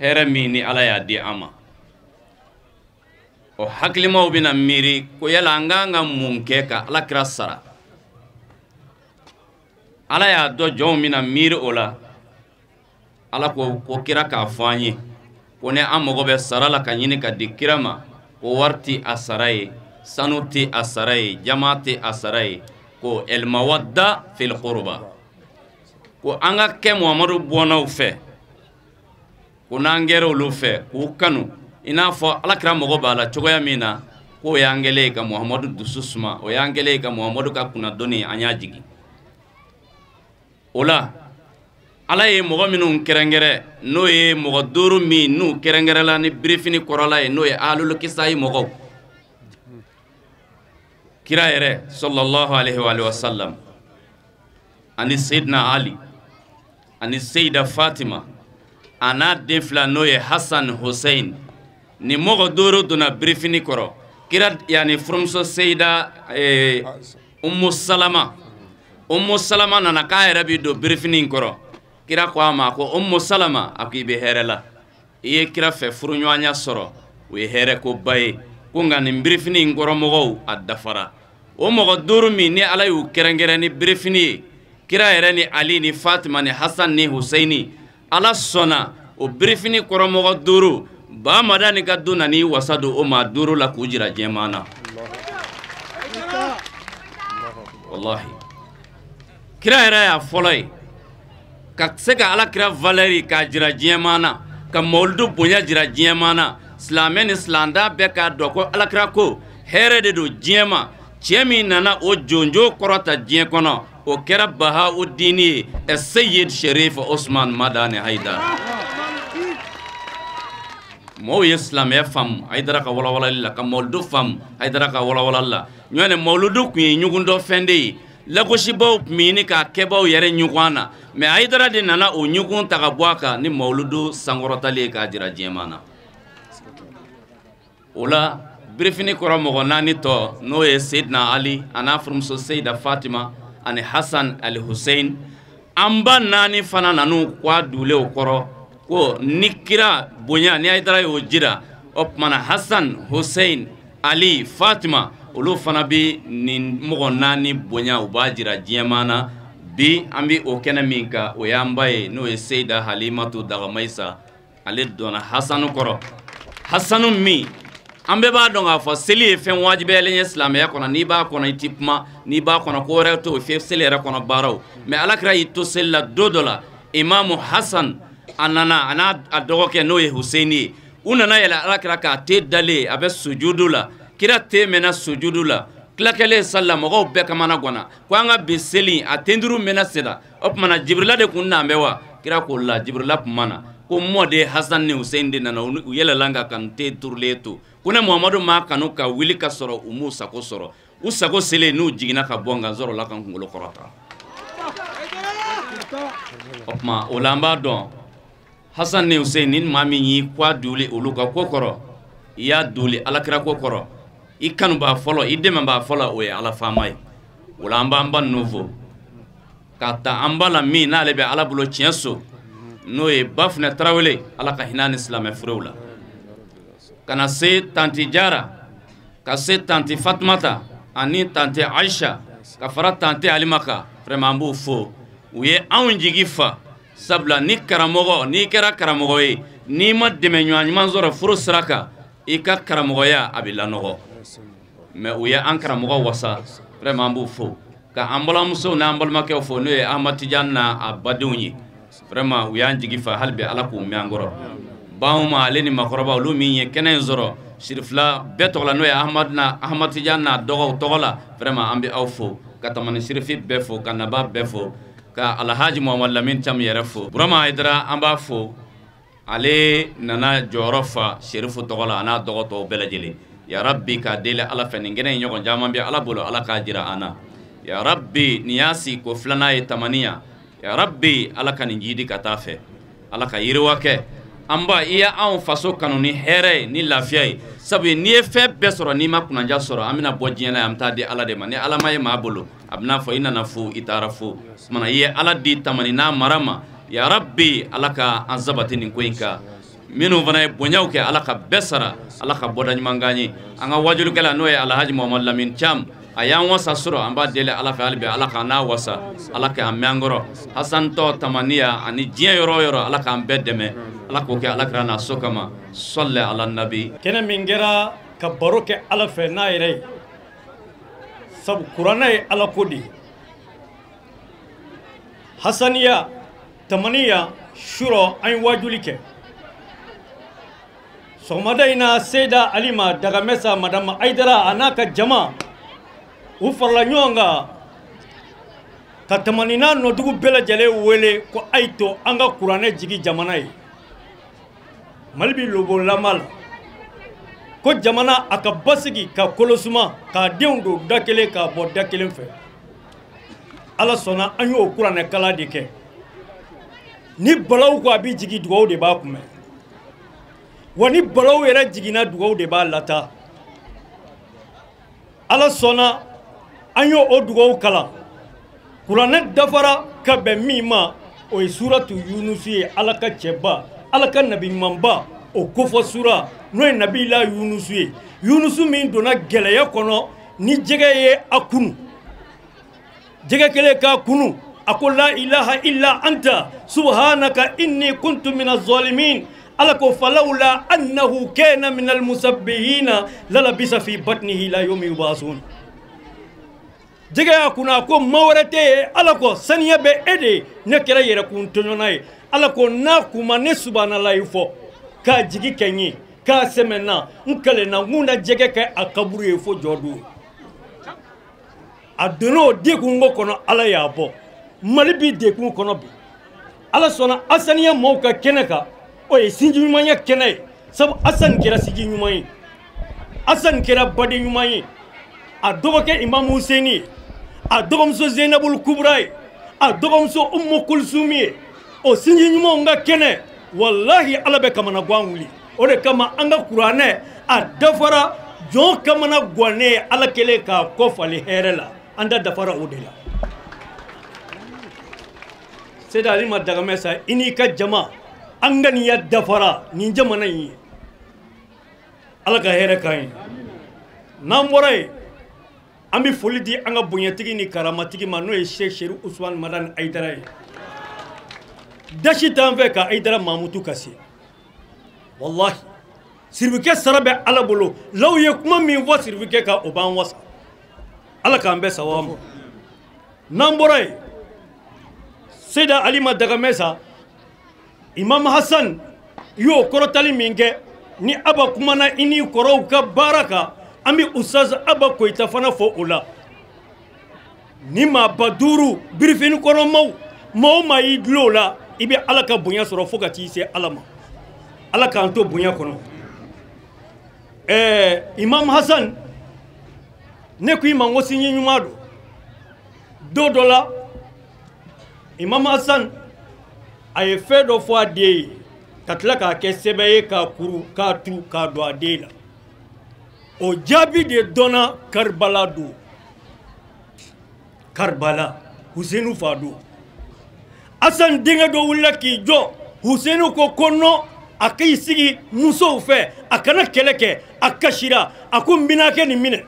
hɛrɛ min ni Ala y'a di an ma. O hakilimaw bɛna miiri ko yala an kan ka mun kɛ ka Ala kira sara. Ala y'a dɔn jɔnw bɛna miiri o la. Ala ko ko kira k'a fɔ an ye ko ni an mago bɛ sara la ka ɲini ka di kira ma, ko wari tɛ a sara ye, sanu tɛ a sara ye, jama tɛ a sara ye, ko elmawadda fil qurba, ko an ka kɛ Muhamadu bɔnnaw fɛ, ko n'an kɛra olu fɛ k'u kanu i n'a fɔ Ala kira mago b'a la cogoya min na, k'o y'an kɛlen ye ka Muhamadu dusu suma, o y'an kɛlen ye ka Muhamadu ka kunnadɔnni an y'a jigin o la. Ala ye mɔgɔ minnu kɛrɛnkɛrɛn, n'o ye mɔgɔ duuru min n'u kɛrɛnkɛrɛnla ni birifini kɔrɔla ye, n'o ye ahlul kisayi mɔgɔw, kira yɛrɛ sallallahu alaihi wa sallam, ani Seydina Ali, ani Seyida Fatima, a n'a den fila n'o ye Hassan Hussein. Ni mɔgɔ duuru donna birifini kɔrɔ. Kira yani furumuso Seyida Umu Salama, Umu Salama nana k'a yɛrɛ bi don birifini in kɔrɔ. Kira ko a ma ko Umu Salama, a ko i bɛ hɛrɛ la, i ye kira fɛ furuɲɔgɔnya sɔrɔ, o ye hɛrɛ koba ye, ko nka nin birifini in kɔrɔ mɔgɔw a dafara. O mɔgɔ duuru min ni Ala y'u kɛrɛnkɛrɛn ni birifini ye, kira yɛrɛ ni Ali ni Fatima ni Hassan ni Husseini, Ala sɔnna o birifini kɔrɔ mɔgɔ duuru, Ba Madani ka du nan'i wasa don o maa duuru la k'u jira diɲɛmaa na. Walahi, kira yɛrɛ y'a fɔlɔ ye ka se ka Ala kira valeur k'a jira diɲɛmaa na, ka mawuludu bonya jira diɲɛmaa na. Silamɛ ni silamɛda bɛɛ k'a dɔn ko Ala kira ko hɛrɛ de don diɲɛ ma. Cɛ min nana o jonjo kɔrɔta diɲɛ kɔnɔ, o kɛra Bahauddin ye, Seyid Sherif Osman Madani Hayidara. Mɔgɔw ye silamɛya faamu Hayidara ka walawalali la, ka mawuludu faamu Hayidara ka walawalali la. Ɲɔgɔn mawuludu tun ye ɲugundɔ fɛn de ye, lagosibaw tun bɛ ɲini k'a kɛbaw yɛrɛ ɲugun na, mais Hayidara de nana o ɲugun ta ka bɔ a kan ni mawuludu sankɔrɔtali ye k'a jira diɲɛmaa na. O la Birifini kɔrɔ mɔgɔ naani tɔ n'o ye Seydina Ali a n'a furumuso Seyida Fatima ani Hasan Ali Hussein. An ba naani fana nan'u kwa dulew kɔrɔ ko ni kira bonya ni Hayidara y'o jira, o tumana Hasan Hussein Ali Fatima olu fana bɛ nin mɔgɔ naani bonya, u b'a jira diɲɛmaa na. Bi an bɛ o kɛnɛ min kan, o y'an ba ye n'o ye Seyida Halimatu Dagamayisa. Ale donna Hasanu kɔrɔ. Hasanu min an bɛɛ b'a dɔn k'a fɔ seli ye fɛn wajibiyalen ye silamɛya kɔnɔ. N'i b'a kɔnɔ i ti kuma, n'i b'a kɔnɔ ko wɛrɛ t'o fɛ seli yɛrɛ kɔnɔ baaraw. Mais alakira y'i to seli la don dɔ la, Imamu Hasan a nana a n'a a dɔgɔkɛ n'o ye Huseyini ye, u nana yɛlɛ alakira k'a te dalen a bɛ sujudu la. Kira te mɛnna sujudu la, tilakɛlen sali la mɔgɔw bɛɛ kamana ganna ko an ka bi seli a tenduru mɛnna senna. O tumana Jibirila de kun naan bɛ wa? Kira k'o la Jibirila kun ma na. Ko mɔden Hasan ni Hussein de nana, u yɛlɛla kan ka n te turulen to. Ko ne Muhamadu m'a kanu ka wuli ka sɔrɔ u m'u sago sɔrɔ. U sago selen n'u jiginna ka bɔ nka n sɔrɔla ka n kunkolo kɔrɔta. O tuma o la an b'a dɔn Hasan ni Hussein ni maa min y'i kwa duli olu ka ko kɔrɔ, i y'a duli alakira ko kɔrɔ, i kanubaa fɔlɔ, i dɛmɛbaa fɔlɔ, o ye Ala faama ye. O la an b'an ba ninnu fo k'a ta an ba la min n'ale bɛ Ala bolo tiɲɛ so, n'o ye Bafunɛ Tarawele, Ala ka hinɛ ni silamɛ furew la, ka na se tanti Jara, ka se tanti Fatumata ani tanti Ayisa, ka fara tanti Alima kan. Vraiment an b'u fo, u ye anw jigi fa. Sabula ni karamɔgɔ, n'i kɛra karamɔgɔ ye, n'i ma dɛmɛ ɲuman ɲuman sɔrɔ furu sira kan, i ka karamɔgɔya a bɛ lanɔgɔ. Mais u ye an karamɔgɔ wasa, vraiment an b'u fo. Ka an balimamusow n'an balimakɛw fo, n'o ye Ahmad Tidiane n'a a badenw ye. Vraiment u y'an jigi fa, hali bi Ala k'u mɛn an kɔrɔ. Banw ale ni makɔrɔba olu min ye kɛnɛ in sɔrɔ sirifila bɛɛ tɔgɔ la, n'o ye Ahmad Tidiane n'a dɔgɔw tɔgɔ la, vraiment an bɛ aw fo. Ka Tamani Sirifi bɛɛ fo, ka Naba bɛɛ fo, ka Alhaji Muhamad Lamine Thiam yɛrɛ fo. Burama Hayidara an b'a fo, ale nana jɔyɔrɔ fa Serifu tɔgɔ la a n'a dɔgɔ tɔw bɛɛ lajɛlen. Ya Rabbi k'a deli Ala fɛ nin kɛnɛ in ɲɔgɔn caman bɛ Ala bolo, Ala k'a jira an na. Ya Rabbi nin y'a sigi ko filanan ye Tamaniya. Ya Rabbi Ala ka nin jidi ka taa fɛ, Ala ka yiriwa kɛ. An ba i y'anw faso kanu ni hɛrɛ ye ni lafiya ye. Sabu n'i ye fɛn bɛɛ sɔrɔ n'i ma kunnanja sɔrɔ, an bɛna bɔ diɲɛ na yan, an bɛ taa di Ala de ma. Ni Ala ma ye maa bolo, a bɛna fɔ i nana fo, i taara fo. Kumana i ye Ala di Tamani n'a mara ma. Ya Rabbi Ala ka an sabati nin ko in kan. Minnu fana ye bonyaw kɛ, Ala ka bɛɛ sara, Ala ka bɔda ɲuman k'an ye. An ka wajulikɛla n'o ye Alhaji Muhamad Lamine Thiam, a y'an wasa sɔrɔ, an b'a deli Ala fɛ hali bi Ala k'an n'a wasa, Ala k'an mɛn an kɔrɔ. Hasan tɔ Tamaniya ani diɲɛ yɔrɔ o yɔrɔ, Ala k'an bɛɛ dɛmɛ, Ala k'o kɛ Ala kira n'a so kama. Sɔli ala nabi.
Kɛnɛ min kɛra ka baro kɛ Ala fɛ n'a yɛrɛ ye, sabu kuranɛ ye Ala ko de ye. Hasaniya Tamaniya surɔ an ye wajuli kɛ. Sɔgɔmada in na Seyida Alima Dagamɛsa Madame Hayidara a n'a ka jama u farala ɲɔgɔn kan ka Tamani n'a nɔdugu bɛɛ lajɛlen wele ko a ye to an ka kuranɛ jigi jamana ye. Mali bi lobolama la ko jamana a ka basigi ka kolosuma k'a denw don da kelen k'a bɔ da kelen fɛ. Ala sɔnna an y'o kuranɛ kalan de kɛ. Ni balaw ko a bɛ jigin, dugawu de b'a kunbɛn. Wa ni balaw yɛrɛ jiginna, dugawu de b'a lata. Ala sɔnna an y'o o dugawu kalan. Kuranɛ dafara ka bɛn min ma, o ye suratu Yunusu ye, Ala ka cɛba, Ala ka nabi ɲumanba, o kofɔ sura n'o ye nabila Yunusu ye. Yunusu min donna gɛlɛya kɔnɔ ni jɛgɛ ye a kunu. Jɛgɛ kelen k'a kunu, a ko la ilaha illa anta subhanaka inni kuntu mina zalimin. Ala ko falawla annahu kana minal musabbihina lalabisa fi batnihi la yawmi yubasun. Jɛgɛ y'a kunna, a ko maa wɛrɛ tɛ yen, Ala ko saniya bɛ e de ye, ne kɛra yɛrɛkun tɔɲɔna ye. Ala ko n'a kun ma ne subahanallahi fɔ k'a jigi kɛ n ye, k'a sɛmɛ n na, n kalenna n kun na jɛgɛ kɛ a kaburu ye fo jɔ don. A donna o degun ko kɔnɔ, Ala y'a bɔ. Mali bi degun kɔnɔ bi. Ala sɔnna Hasaniya maaw ka kɛnɛ kan, o ye sinji ɲumanya kɛnɛ ye. Sabu Hasani kɛra sinji ɲuman ye, Hasani kɛra baden ɲuman ye. A dɔgɔkɛ Imamu Huseni ye, a dɔgɔmuso Zenabul Kubra ye, a dɔgɔmuso Umu Kulsumi ye. O sinji ɲumanw ka kɛnɛ, walahi Ala bɛ kamanagan wuli. O de kama an ka kuranɛ a dafara Jɔn kamana gannen Ala kɛlen k'a kɔ falen hɛrɛ la, an da dafara o de la. Seydi Alima Dagamɛ sa, i n'i ka jama, an ŋaniya dafara nin jamana in ye. Ala ka hɛrɛ k'an ye. N'an bɔra yen, an bɛ foli di an ka bonyatigi ni karamatigi ma, n'o ye Cheikh Chérif Ousmane Madani Hayidara ye. Dasi t'an fɛ ka Hayidara Mamutu kasi. Wallahi, siribikɛ sara bɛ Ala bolo. Law ye kuma min fɔ siribikɛ kan, o b'an wasa. Ala k'an bɛɛ sababu ma. N'an bɔra yen, Seyda Alima Dagamɛ sa, Imam Hassan y'o kɔrɔtali min kɛ, ni Aba kumana i ni kɔrɔw ka baara kan, an bɛ Ustaz Aba Koyita fana fɔ o la. Ni maaba duuru birifini kɔnɔmaw, maa o maa y'i dulon o la, i bɛ Ala ka bonya sɔrɔ fo ka t'i se Ala ma. Ala k'an to bonya kɔnɔ. Imam Hassan, ne ko i ma n ko sinji ɲuman don. Don dɔ la, Imam Hassan a ye fɛn dɔ fɔ a den ye, ka tila k'a kɛ sɛbɛn ye k'a kuru k'a tu k'a don a den la. O jaabi de dɔnna Karibala don. Karibala, Husenu fa don. Hassan denkɛ dɔ wulila k'i jɔ, Husenu ko non, a k'i sigi musow fɛ, a kana kɛlɛ kɛ. A kasira, a ko n binakɛ nin minɛ.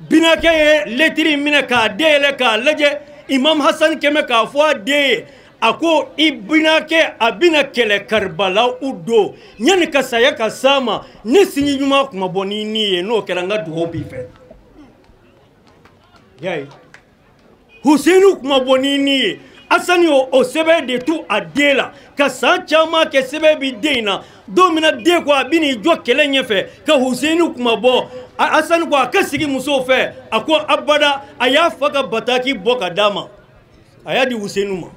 Binakɛ ye lɛtiri minɛ k'a dayɛlɛ k'a lajɛ. Imam Hassan kɛmɛ k'a fɔ a den ye, a ko i binakɛ a bɛna kɛlɛ Karibala u don, yanni ka saya ka s'a ma, ne sinji ɲuman kuma bɔ ni ni ye, n'o kɛra n ka dugawu b'i fɛ. Y'a ye, Husenu kuma bɔ ni ni ye. Hassan y'o o sɛbɛn de tu a den la ka san caman kɛ, sɛbɛn bi den in na. Don min na den ko a bɛn'i jɔ kɛlɛ ɲɛfɛ ka Husenu kuma bɔ, Hassan ko a ka sigi musow fɛ, a ko abada. A y'a fa ka bataki bɔ ka d'a ma, a y'a di Husenu ma.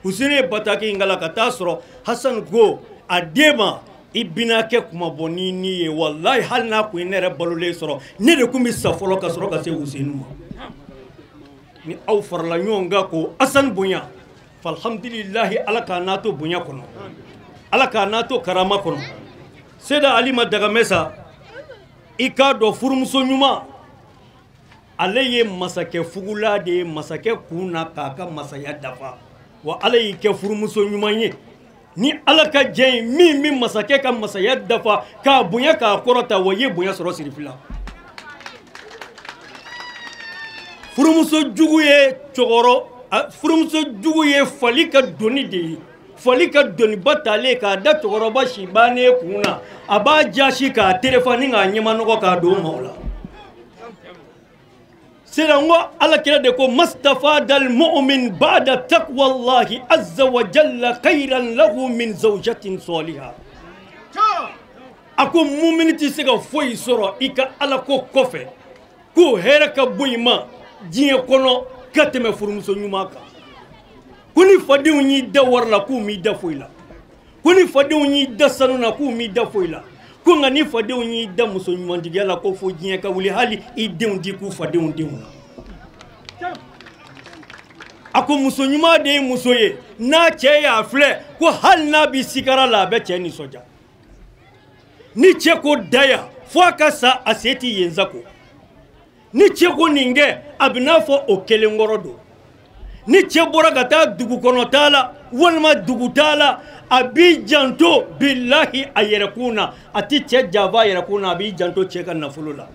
Husenu ye bataki in kala ka taa sɔrɔ Hassan ko a den ma, i binakɛ kuma bɔ ni ni ye, walayi hali n'a kun ye ne yɛrɛ balolen sɔrɔ, ne de kun bɛ sa fɔlɔ ka sɔrɔ ka se Husenu ma. Ni aw farala ɲɔgɔn kan ko Hassan bonya, alhamdulilahi, Ala k'a n'a to bonya kɔnɔ, Ala k'a n'a to karama kɔnɔ. Seyda Alima Dagamɛ sa, i k'a dɔn furumuso ɲuman, ale ye masakɛ fugula de ye, masakɛ kun na k'a ka masaya dafa. Wa Ala y'i kɛ furumuso ɲuman ye. Ni Ala ka jɛ ye, min bɛ masakɛ ka masaya dafa k'a bonya k'a kɔrɔta, wa i ye bonya sɔrɔ sirifila. Furumuso jugu ye cɛkɔrɔ, furumuso jugu ye fali ka doni de ye. Fali ka doniba talen k'a da cɛkɔrɔba si bannen kun na, a b'a jasi k'a terefa ni k'a ɲɛmanɔgɔ k'a don maaw la. Sisan n ko Ala kira de ko mastafa dal mu'min ba'da taqwallahi azza wa jalla khayran lahu min zawjatin saliha. A ko mumini tɛ se ka foyi sɔrɔ i ka Ala ko kɔfɛ k'o hɛrɛ ka bon i ma diɲɛ kɔnɔ ka tɛmɛ furumuso ɲuman kan. Ko ni fadenw y'i da wari la, k'u m'i da foyi la. Ko ni fadenw y'i da sanu na, k'u m'i da foyi la. Ko nka ni fadenw y'i da muso ɲumantigiya la, ko fo diɲɛ ka wuli hali i denw di k'u fadenw denw na. A ko muso ɲuman de ye muso ye, n'a cɛ y'a filɛ, ko hali n'a bɛ sikara la, a bɛ cɛ nisɔndiya. Ni cɛ ko da yan, fo a ka sa, a se t'i yen sako. Ni cɛ ko nin kɛ, a bɛ n'a fɔ o kelen kɔrɔ don. Ni cɛ bɔra ka taa dugu kɔnɔ taa la walima dugu taa la, a b'i janto bilahi a yɛrɛkun na, a ti cɛ janfa a yɛrɛkun na, a b'i janto cɛ ka nafolo la.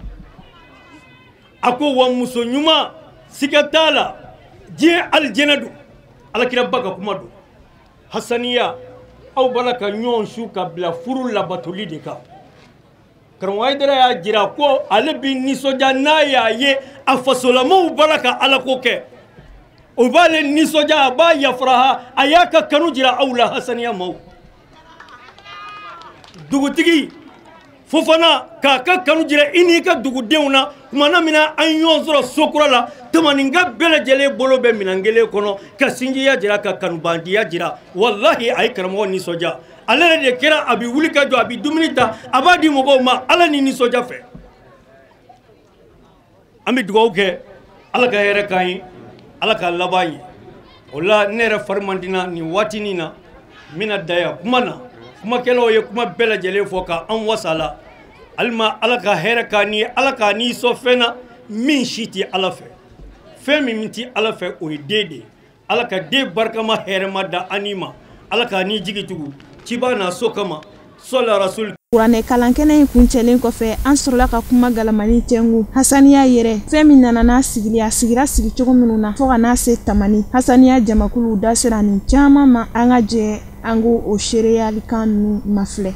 A ko wa muso ɲuman siga t'a la, diɲɛ alijɛnɛ don. Alakiraba ka kuma don. Hasaniya, aw b'a la ka ɲɔgɔn su ka bila furu labatoli de kan. Karamɔgɔ Hayidara y'a jira ko ale bɛ nisɔndiya n'a y'a ye a fasolamaw b'a la ka Alako kɛ. O b'ale nisɔndiya, a b'a yafara, a y'a ka kanu jira aw la Hasaniya maaw. Dugutigi Fofana k'a ka kanu jira i n'i ka dugudenw na. Kumana min na an ɲɔgɔn sɔrɔ so kura la, tamaninka bɛɛ lajɛlen bolo bɛ minɛn kelen kɔnɔ ka sinjiya jira, ka kanubandiya jira. Walahi a ye karamɔgɔ nisɔndiya. Ale yɛrɛ de kɛra, a bɛ wuli ka jɔ, a bɛ dumuni ta, a b'a di mɔgɔw ma Ala ni nisɔndiya fɛ. An bɛ dugawu kɛ, Ala ka hɛrɛ k'an ye, Ala ka laban ye. O la ne yɛrɛ fari man di na nin waatinin na, n bɛna da yan kuma na. Kumakɛlaw ye kuma bɛɛ lajɛlen fɔ ka an wasa la. Alima ala ka hɛrɛ k'a ni ye, ala k'a n'i sɔn fɛn na min si tɛ ala fɛ. Fɛn min tɛ ala fɛ o ye den de ye. Ala ka den barikama hɛrɛma da an ni ma. Ala k'a ni jigi tugu ciba n'a so kama sɔla rasul.
Kuranɛ kalankɛnɛ in kuncɛlen kɔfɛ, an sɔrɔla ka kuma galamani tɛngu Hasaniya yɛrɛ, fɛn min nana n'a sigili, a sigira sigicogo minnu na fɔɔ ka n'a se Tamani. Hasaniya jamakuluw da sera nin caman ma. An ka jɛ an k'o o seereyalikan ninnu mafilɛ.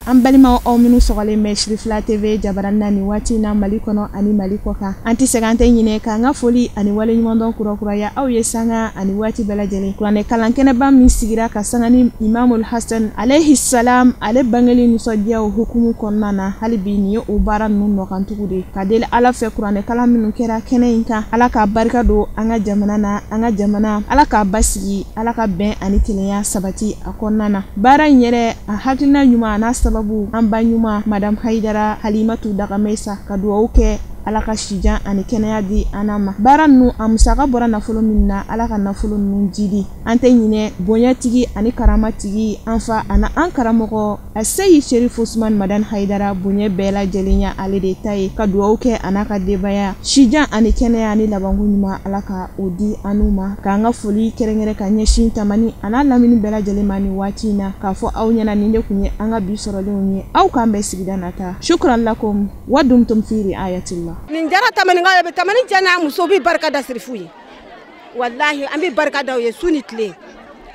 An balimaw, aw minnu sɔgɔlen bɛ Sirifila TV jabarani na nin waati in na Mali kɔnɔ ani Mali kɔ kan, an tɛ sɛgɛn, an tɛ ɲinɛ k'an ka foli ani waleɲumandɔn kurakuraya aw ye sanga ani waati bɛɛ lajɛlen. Kuranɛ kalankɛnɛba min sigira ka sanga ni Imamul Hasan alayhi salam ale bangeli nisɔndiyaw hukumu kɔnɔna na, hali bi nin ye o baara ninnu nɔkantugu de ye. Ka deli Ala fɛ, kuranɛ kalan minnu kɛra kɛnɛ in kan, Ala k'a barika don an ka jamana na, an ka jamana Ala k'a basigi, Ala ka bɛn ani kelenya sabati a kɔnɔna na. Baara in yɛrɛ a hakilina ɲuman a n'a sababu, an ba ɲuman Madame Hayidara Halimatu Dagamesa, ka duwawu kɛ Ala ka sijan ani kɛnɛya di an n'a ma. Baara ninnu a musaka bɔra nafolo min na, Ala ka nafolo ninnu jidi. An tɛ ɲinɛ bonyatigi ani karamatigi an fa ani an karamɔgɔ Aseyi Sherif Usman Madani Hayidara, bonya bɛɛ lajɛlen ya ale de ta ye. Ka duwawu kɛ a n'a ka denbaya, sijan ani kɛnɛya ani labanko ɲuman Ala ka o di an n'u ma. K'an ka foli kɛrɛnkɛrɛn ka ɲɛsin Tamani a n'a lamini bɛɛ lajɛlen ma nin waati in na, k'a fɔ aw ɲɛna nin de kun ye an ka bi sɔrɔlenw ye. Aw k'an bɛn sigida nata. Shukran lakum wa dumtum fi riayatillah.
Nin jara Tamaninkaw ye, Tamani cɛ n'a muso bɛ barika da Sirifu ye. Walahi an bɛ barika da u ye su ni tile.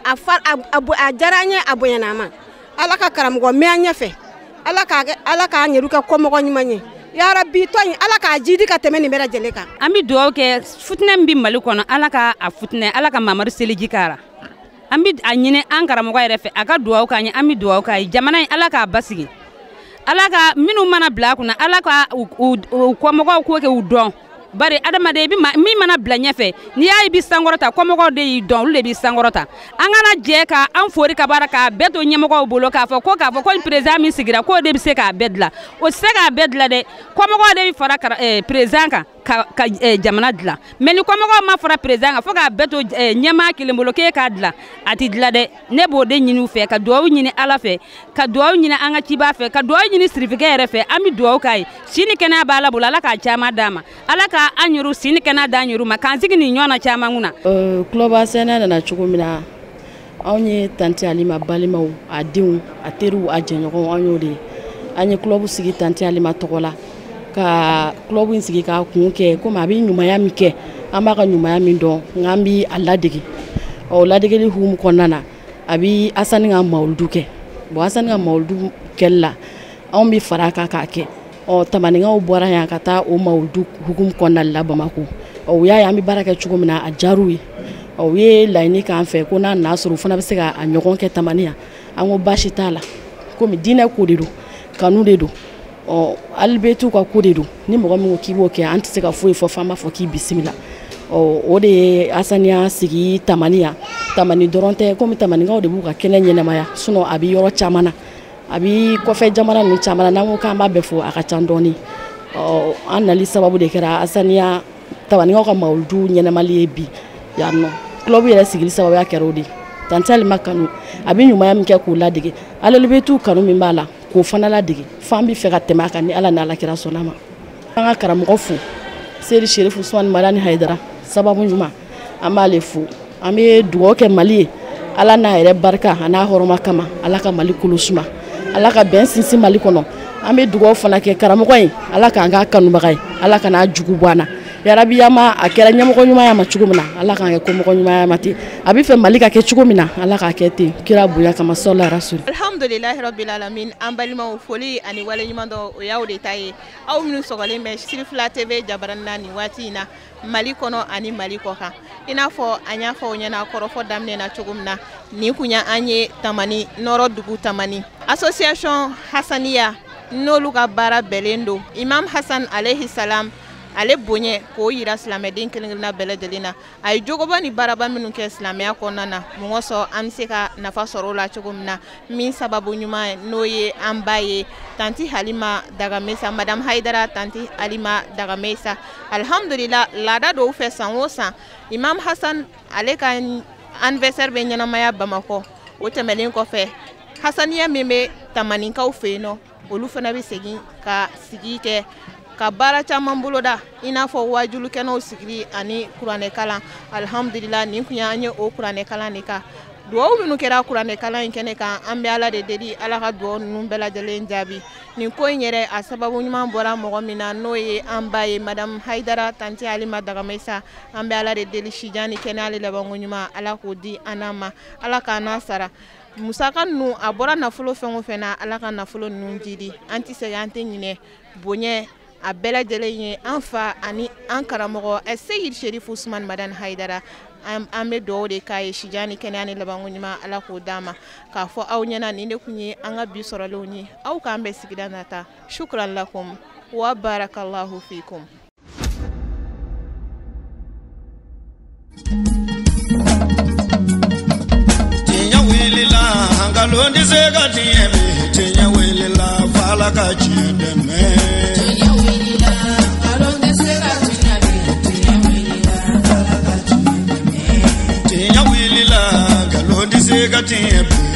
A fa a diyara an ye, a bonyana an ma. Ala ka karamɔgɔ mɛn an ɲɛfɛ. Ala k'an yɛrɛ kɛ kɔmɔgɔ ɲuman ye. Yarabi tɔn in Ala k'a jidi ka tɛmɛ nin bɛɛ lajɛlen kan.
An bɛ dugawu kɛ futinɛ min bɛ Mali kɔnɔ, Ala ka a futinɛ, Ala ka Mamadu seliji k'a la. An bɛ a ɲini an karamɔgɔ yɛrɛ fɛ a ka dugawu k'an ye, an bɛ dugawu k'a ye. Jamana in Ala k'a basigi. Ala ka minnu mana bila a kunna, Ala ka u kɔmɔgɔw ko kɛ u dɔn. Bari adamaden min mana bila ɲɛfɛ, n'i y'a ye i bɛ sankɔrɔta, kɔmɔgɔw de y'i dɔn, olu de b'i sankɔrɔta. An kana jɛ ka an fori ka baara k'a bɛɛ to ɲɛmɔgɔw bolo, k'a fɔ ko président min sigira k'o de bɛ se k'a bɛɛ dilan. O tɛ se k'a bɛɛ dilan dɛ. Kɔmɔgɔw de bɛ fara président kan ka jamana dilan. Mais ni kɔmɔgɔw ma fara président kan fo k'a bɛɛ to ɲɛmaa kelen bolo k'e k'a dilan, a tɛ dilan dɛ. Ne b'o de ɲini u fɛ, ka dugawu ɲini Ala fɛ, ka dugawu ɲini an ka ciba fɛ, ka dugawu ɲini sirifikɛ yɛrɛ fɛ. An bɛ dugawu k'a ye. Si ni kɛnɛya b'Ala bolo, Ala k'a caman d'a ma. Ala ka an yɛrɛw si ni kɛnɛya d'an yɛrɛw ma, k'an sigi nin ɲɔgɔn na caman kunna.
Kulɔba sɛnɛ nana cogo min na, anw ye Tanti Alima balimaw, a denw, a teriw, a jɛɲɔgɔnw, an y'o de ye. An ye kulɔbu sigi Tanti Alima tɔgɔ la, ka kulɔbu in sigi k'a kun kɛ komi a bɛ ɲumanya min kɛ, an b'a ka ɲumanya min dɔn, nka an bɛ a ladege. Ɔ ladegeli hukumu kɔnɔna na, a bɛ Asani ka mawuludu kɛ. Bon, Asani ka mawuludu kɛli la, anw bɛ fara a kan k'a kɛ. Ɔ Tamaninkaw bɔra yan ka taa o mawuludu hukumu kɔnɔna la Bamakɔ. Ɔ u y'a ye an bɛ baara kɛ cogo min na, a diyar'u ye. Ɔ u ye laɲini k'an fɛ ko n'a nana sɔrɔ u fana bɛ se ka a ɲɔgɔn kɛ Tamani yan. An ko baasi t'a la, komi diinɛ ko de don, kanu de don. Ɔ alibetu ka ko de don, ni mɔgɔ min ko k'i b'o kɛ, an tɛ se ka foyi fɔ f'an b'a fɔ k'i bisimila. Ɔ o de ye Asaniya sigi Tamani yan. Tamani dɔrɔn tɛ, komi Tamaninkaw de b'u ka kɛnɛ ɲɛnamaya, sinon a bɛ yɔrɔ caman na, a bɛ kɔfɛ jamana ninnu caman na, n'an ko k'an b'a bɛɛ fɔ a ka ca dɔɔni. Ɔ an nali sababu de kɛra Asaniya Tamaninkaw ka mawuludu ɲɛnamali ye bi yan nɔ. Kulɔbu yɛrɛ sigili sababuya kɛra o de ye. Tanti Alima kanu, a bɛ ɲumanya min kɛ k'o ladege, Alelibetu kanu min b'a la k'o fana ladege, f'an bɛ fɛ ka tɛmɛ a kan ni Ala ni Ala kira sɔnna ma. An ka karamɔgɔ fo, Seri Sherifu Usumani Madani Hayidara, sababu ɲuman, an b'ale fo. An bɛ dugawu kɛ Mali ye, Ala n'a yɛrɛ barika a n'a hɔrɔma kama, Ala ka Mali kolo suma, Ala ka bɛn sinsin Mali kɔnɔ. An bɛ dugawu fana kɛ karamɔgɔ ye, Ala k'an k'a kanubaga ye, Ala ka n'a jugu bɔ an na. Yarabi ma a kɛra ɲɛmɔgɔ ɲuman ma cogo min na, Ala k'an kɛ komɔgɔ ɲuman ma ten. A bɛ fɛ Mali ka kɛ cogo min na, Ala k'a kɛ ten, kira bonya kama, sɔla rasul.
Alhamdulilahi rabbil alamin. An balimaw, foli ani waleɲuman dɔn o y'aw de ta ye. Aw minnu sɔgɔlen bɛ Sirifila TV jabarani na nin waati in na, Mali kɔnɔ ani Mali kɔ kan. I n'a fɔ an y'a fɔ aw ɲɛna kɔrɔfɔ daminɛ na cogo min na, nin kun y'an ye Tamani, Nɔrɔ dugu Tamani. Association Hasaniya n'olu ka baara bɛnnen don Imam Hasan alayhi salam ale bonya k'o yira silamɛden kelen kelenna bɛɛ lajɛlen na. A ye jogoba ni baaraba minnu kɛ silamɛya kɔnɔna na, mɔgɔ sɔn an bɛ se ka nafa sɔrɔ o la cogo min na, min sababu ɲuman n'o ye an ba ye Tanti Halima Dagamesa, Madame Hayidara Tanti Halima Dagamesa. Alhamdulillah, laada dɔw fɛ san o san Imam Hasan ale ka anniversaire bɛ ɲɛnamaya Bamakɔ. O tɛmɛnen kɔfɛ, Hasaniya min bɛ Tamaninkaw fɛ yen nɔ, olu fana bɛ segin ka sigi kɛ ka baara caman boloda, i n'a fɔ wajulukɛnɛw sigili ani kuranɛkalan. Alihamudulila, nin kun y'an ye o kuranɛkalan de kan. Duwawu minnu kɛra kuranɛkalan in kɛnɛ kan, an bɛ Ala de deli, Ala ka duwawu ninnu bɛɛ lajɛlen jaabi. Nin ko in yɛrɛ, a sababu ɲuman bɔra mɔgɔ min na, n'o ye an ba ye, Madame Hayidara Tanti Alima Dagamesa. An bɛ Ala de deli, sijan ni kɛnɛya ni labanko ɲuman, Ala k'o di an n'a ma, Ala k'an n'a sara. Musaka ninnu, a bɔra nafolo fɛn o fɛn na, Ala ka nafolo ninnu jidi. An tɛ sɛgɛn, an tɛ ɲinɛ bonya a bɛɛ lajɛlen ye an fa ani an karamɔgɔ Seyid Sherif Usman Madani Hayidara. An bɛ dugawu de k'a ye, sijan ni kɛnɛya ni labanko ɲuman, Ala k'o d'an ma. K'a fɔ aw ɲɛna, nin de tun ye an ka bi sɔrɔlenw ye. Aw k'an bɛn sigida nata. Shukran lakum wa barakallahu fikum.
Tiɲɛ wulila, nkalon tɛ se ka tiɲɛ bi. Tiɲɛ wulila, f'Ala ka tiɲɛ dɛmɛ.
Tiɲɛ wulila, nkalon tɛ se ka tiɲɛ bi. Tiɲɛ wulila, f'Ala ka tiɲɛ dɛmɛ.
Tiɲɛ wulila, nkalon tɛ se ka tiɲɛ bi.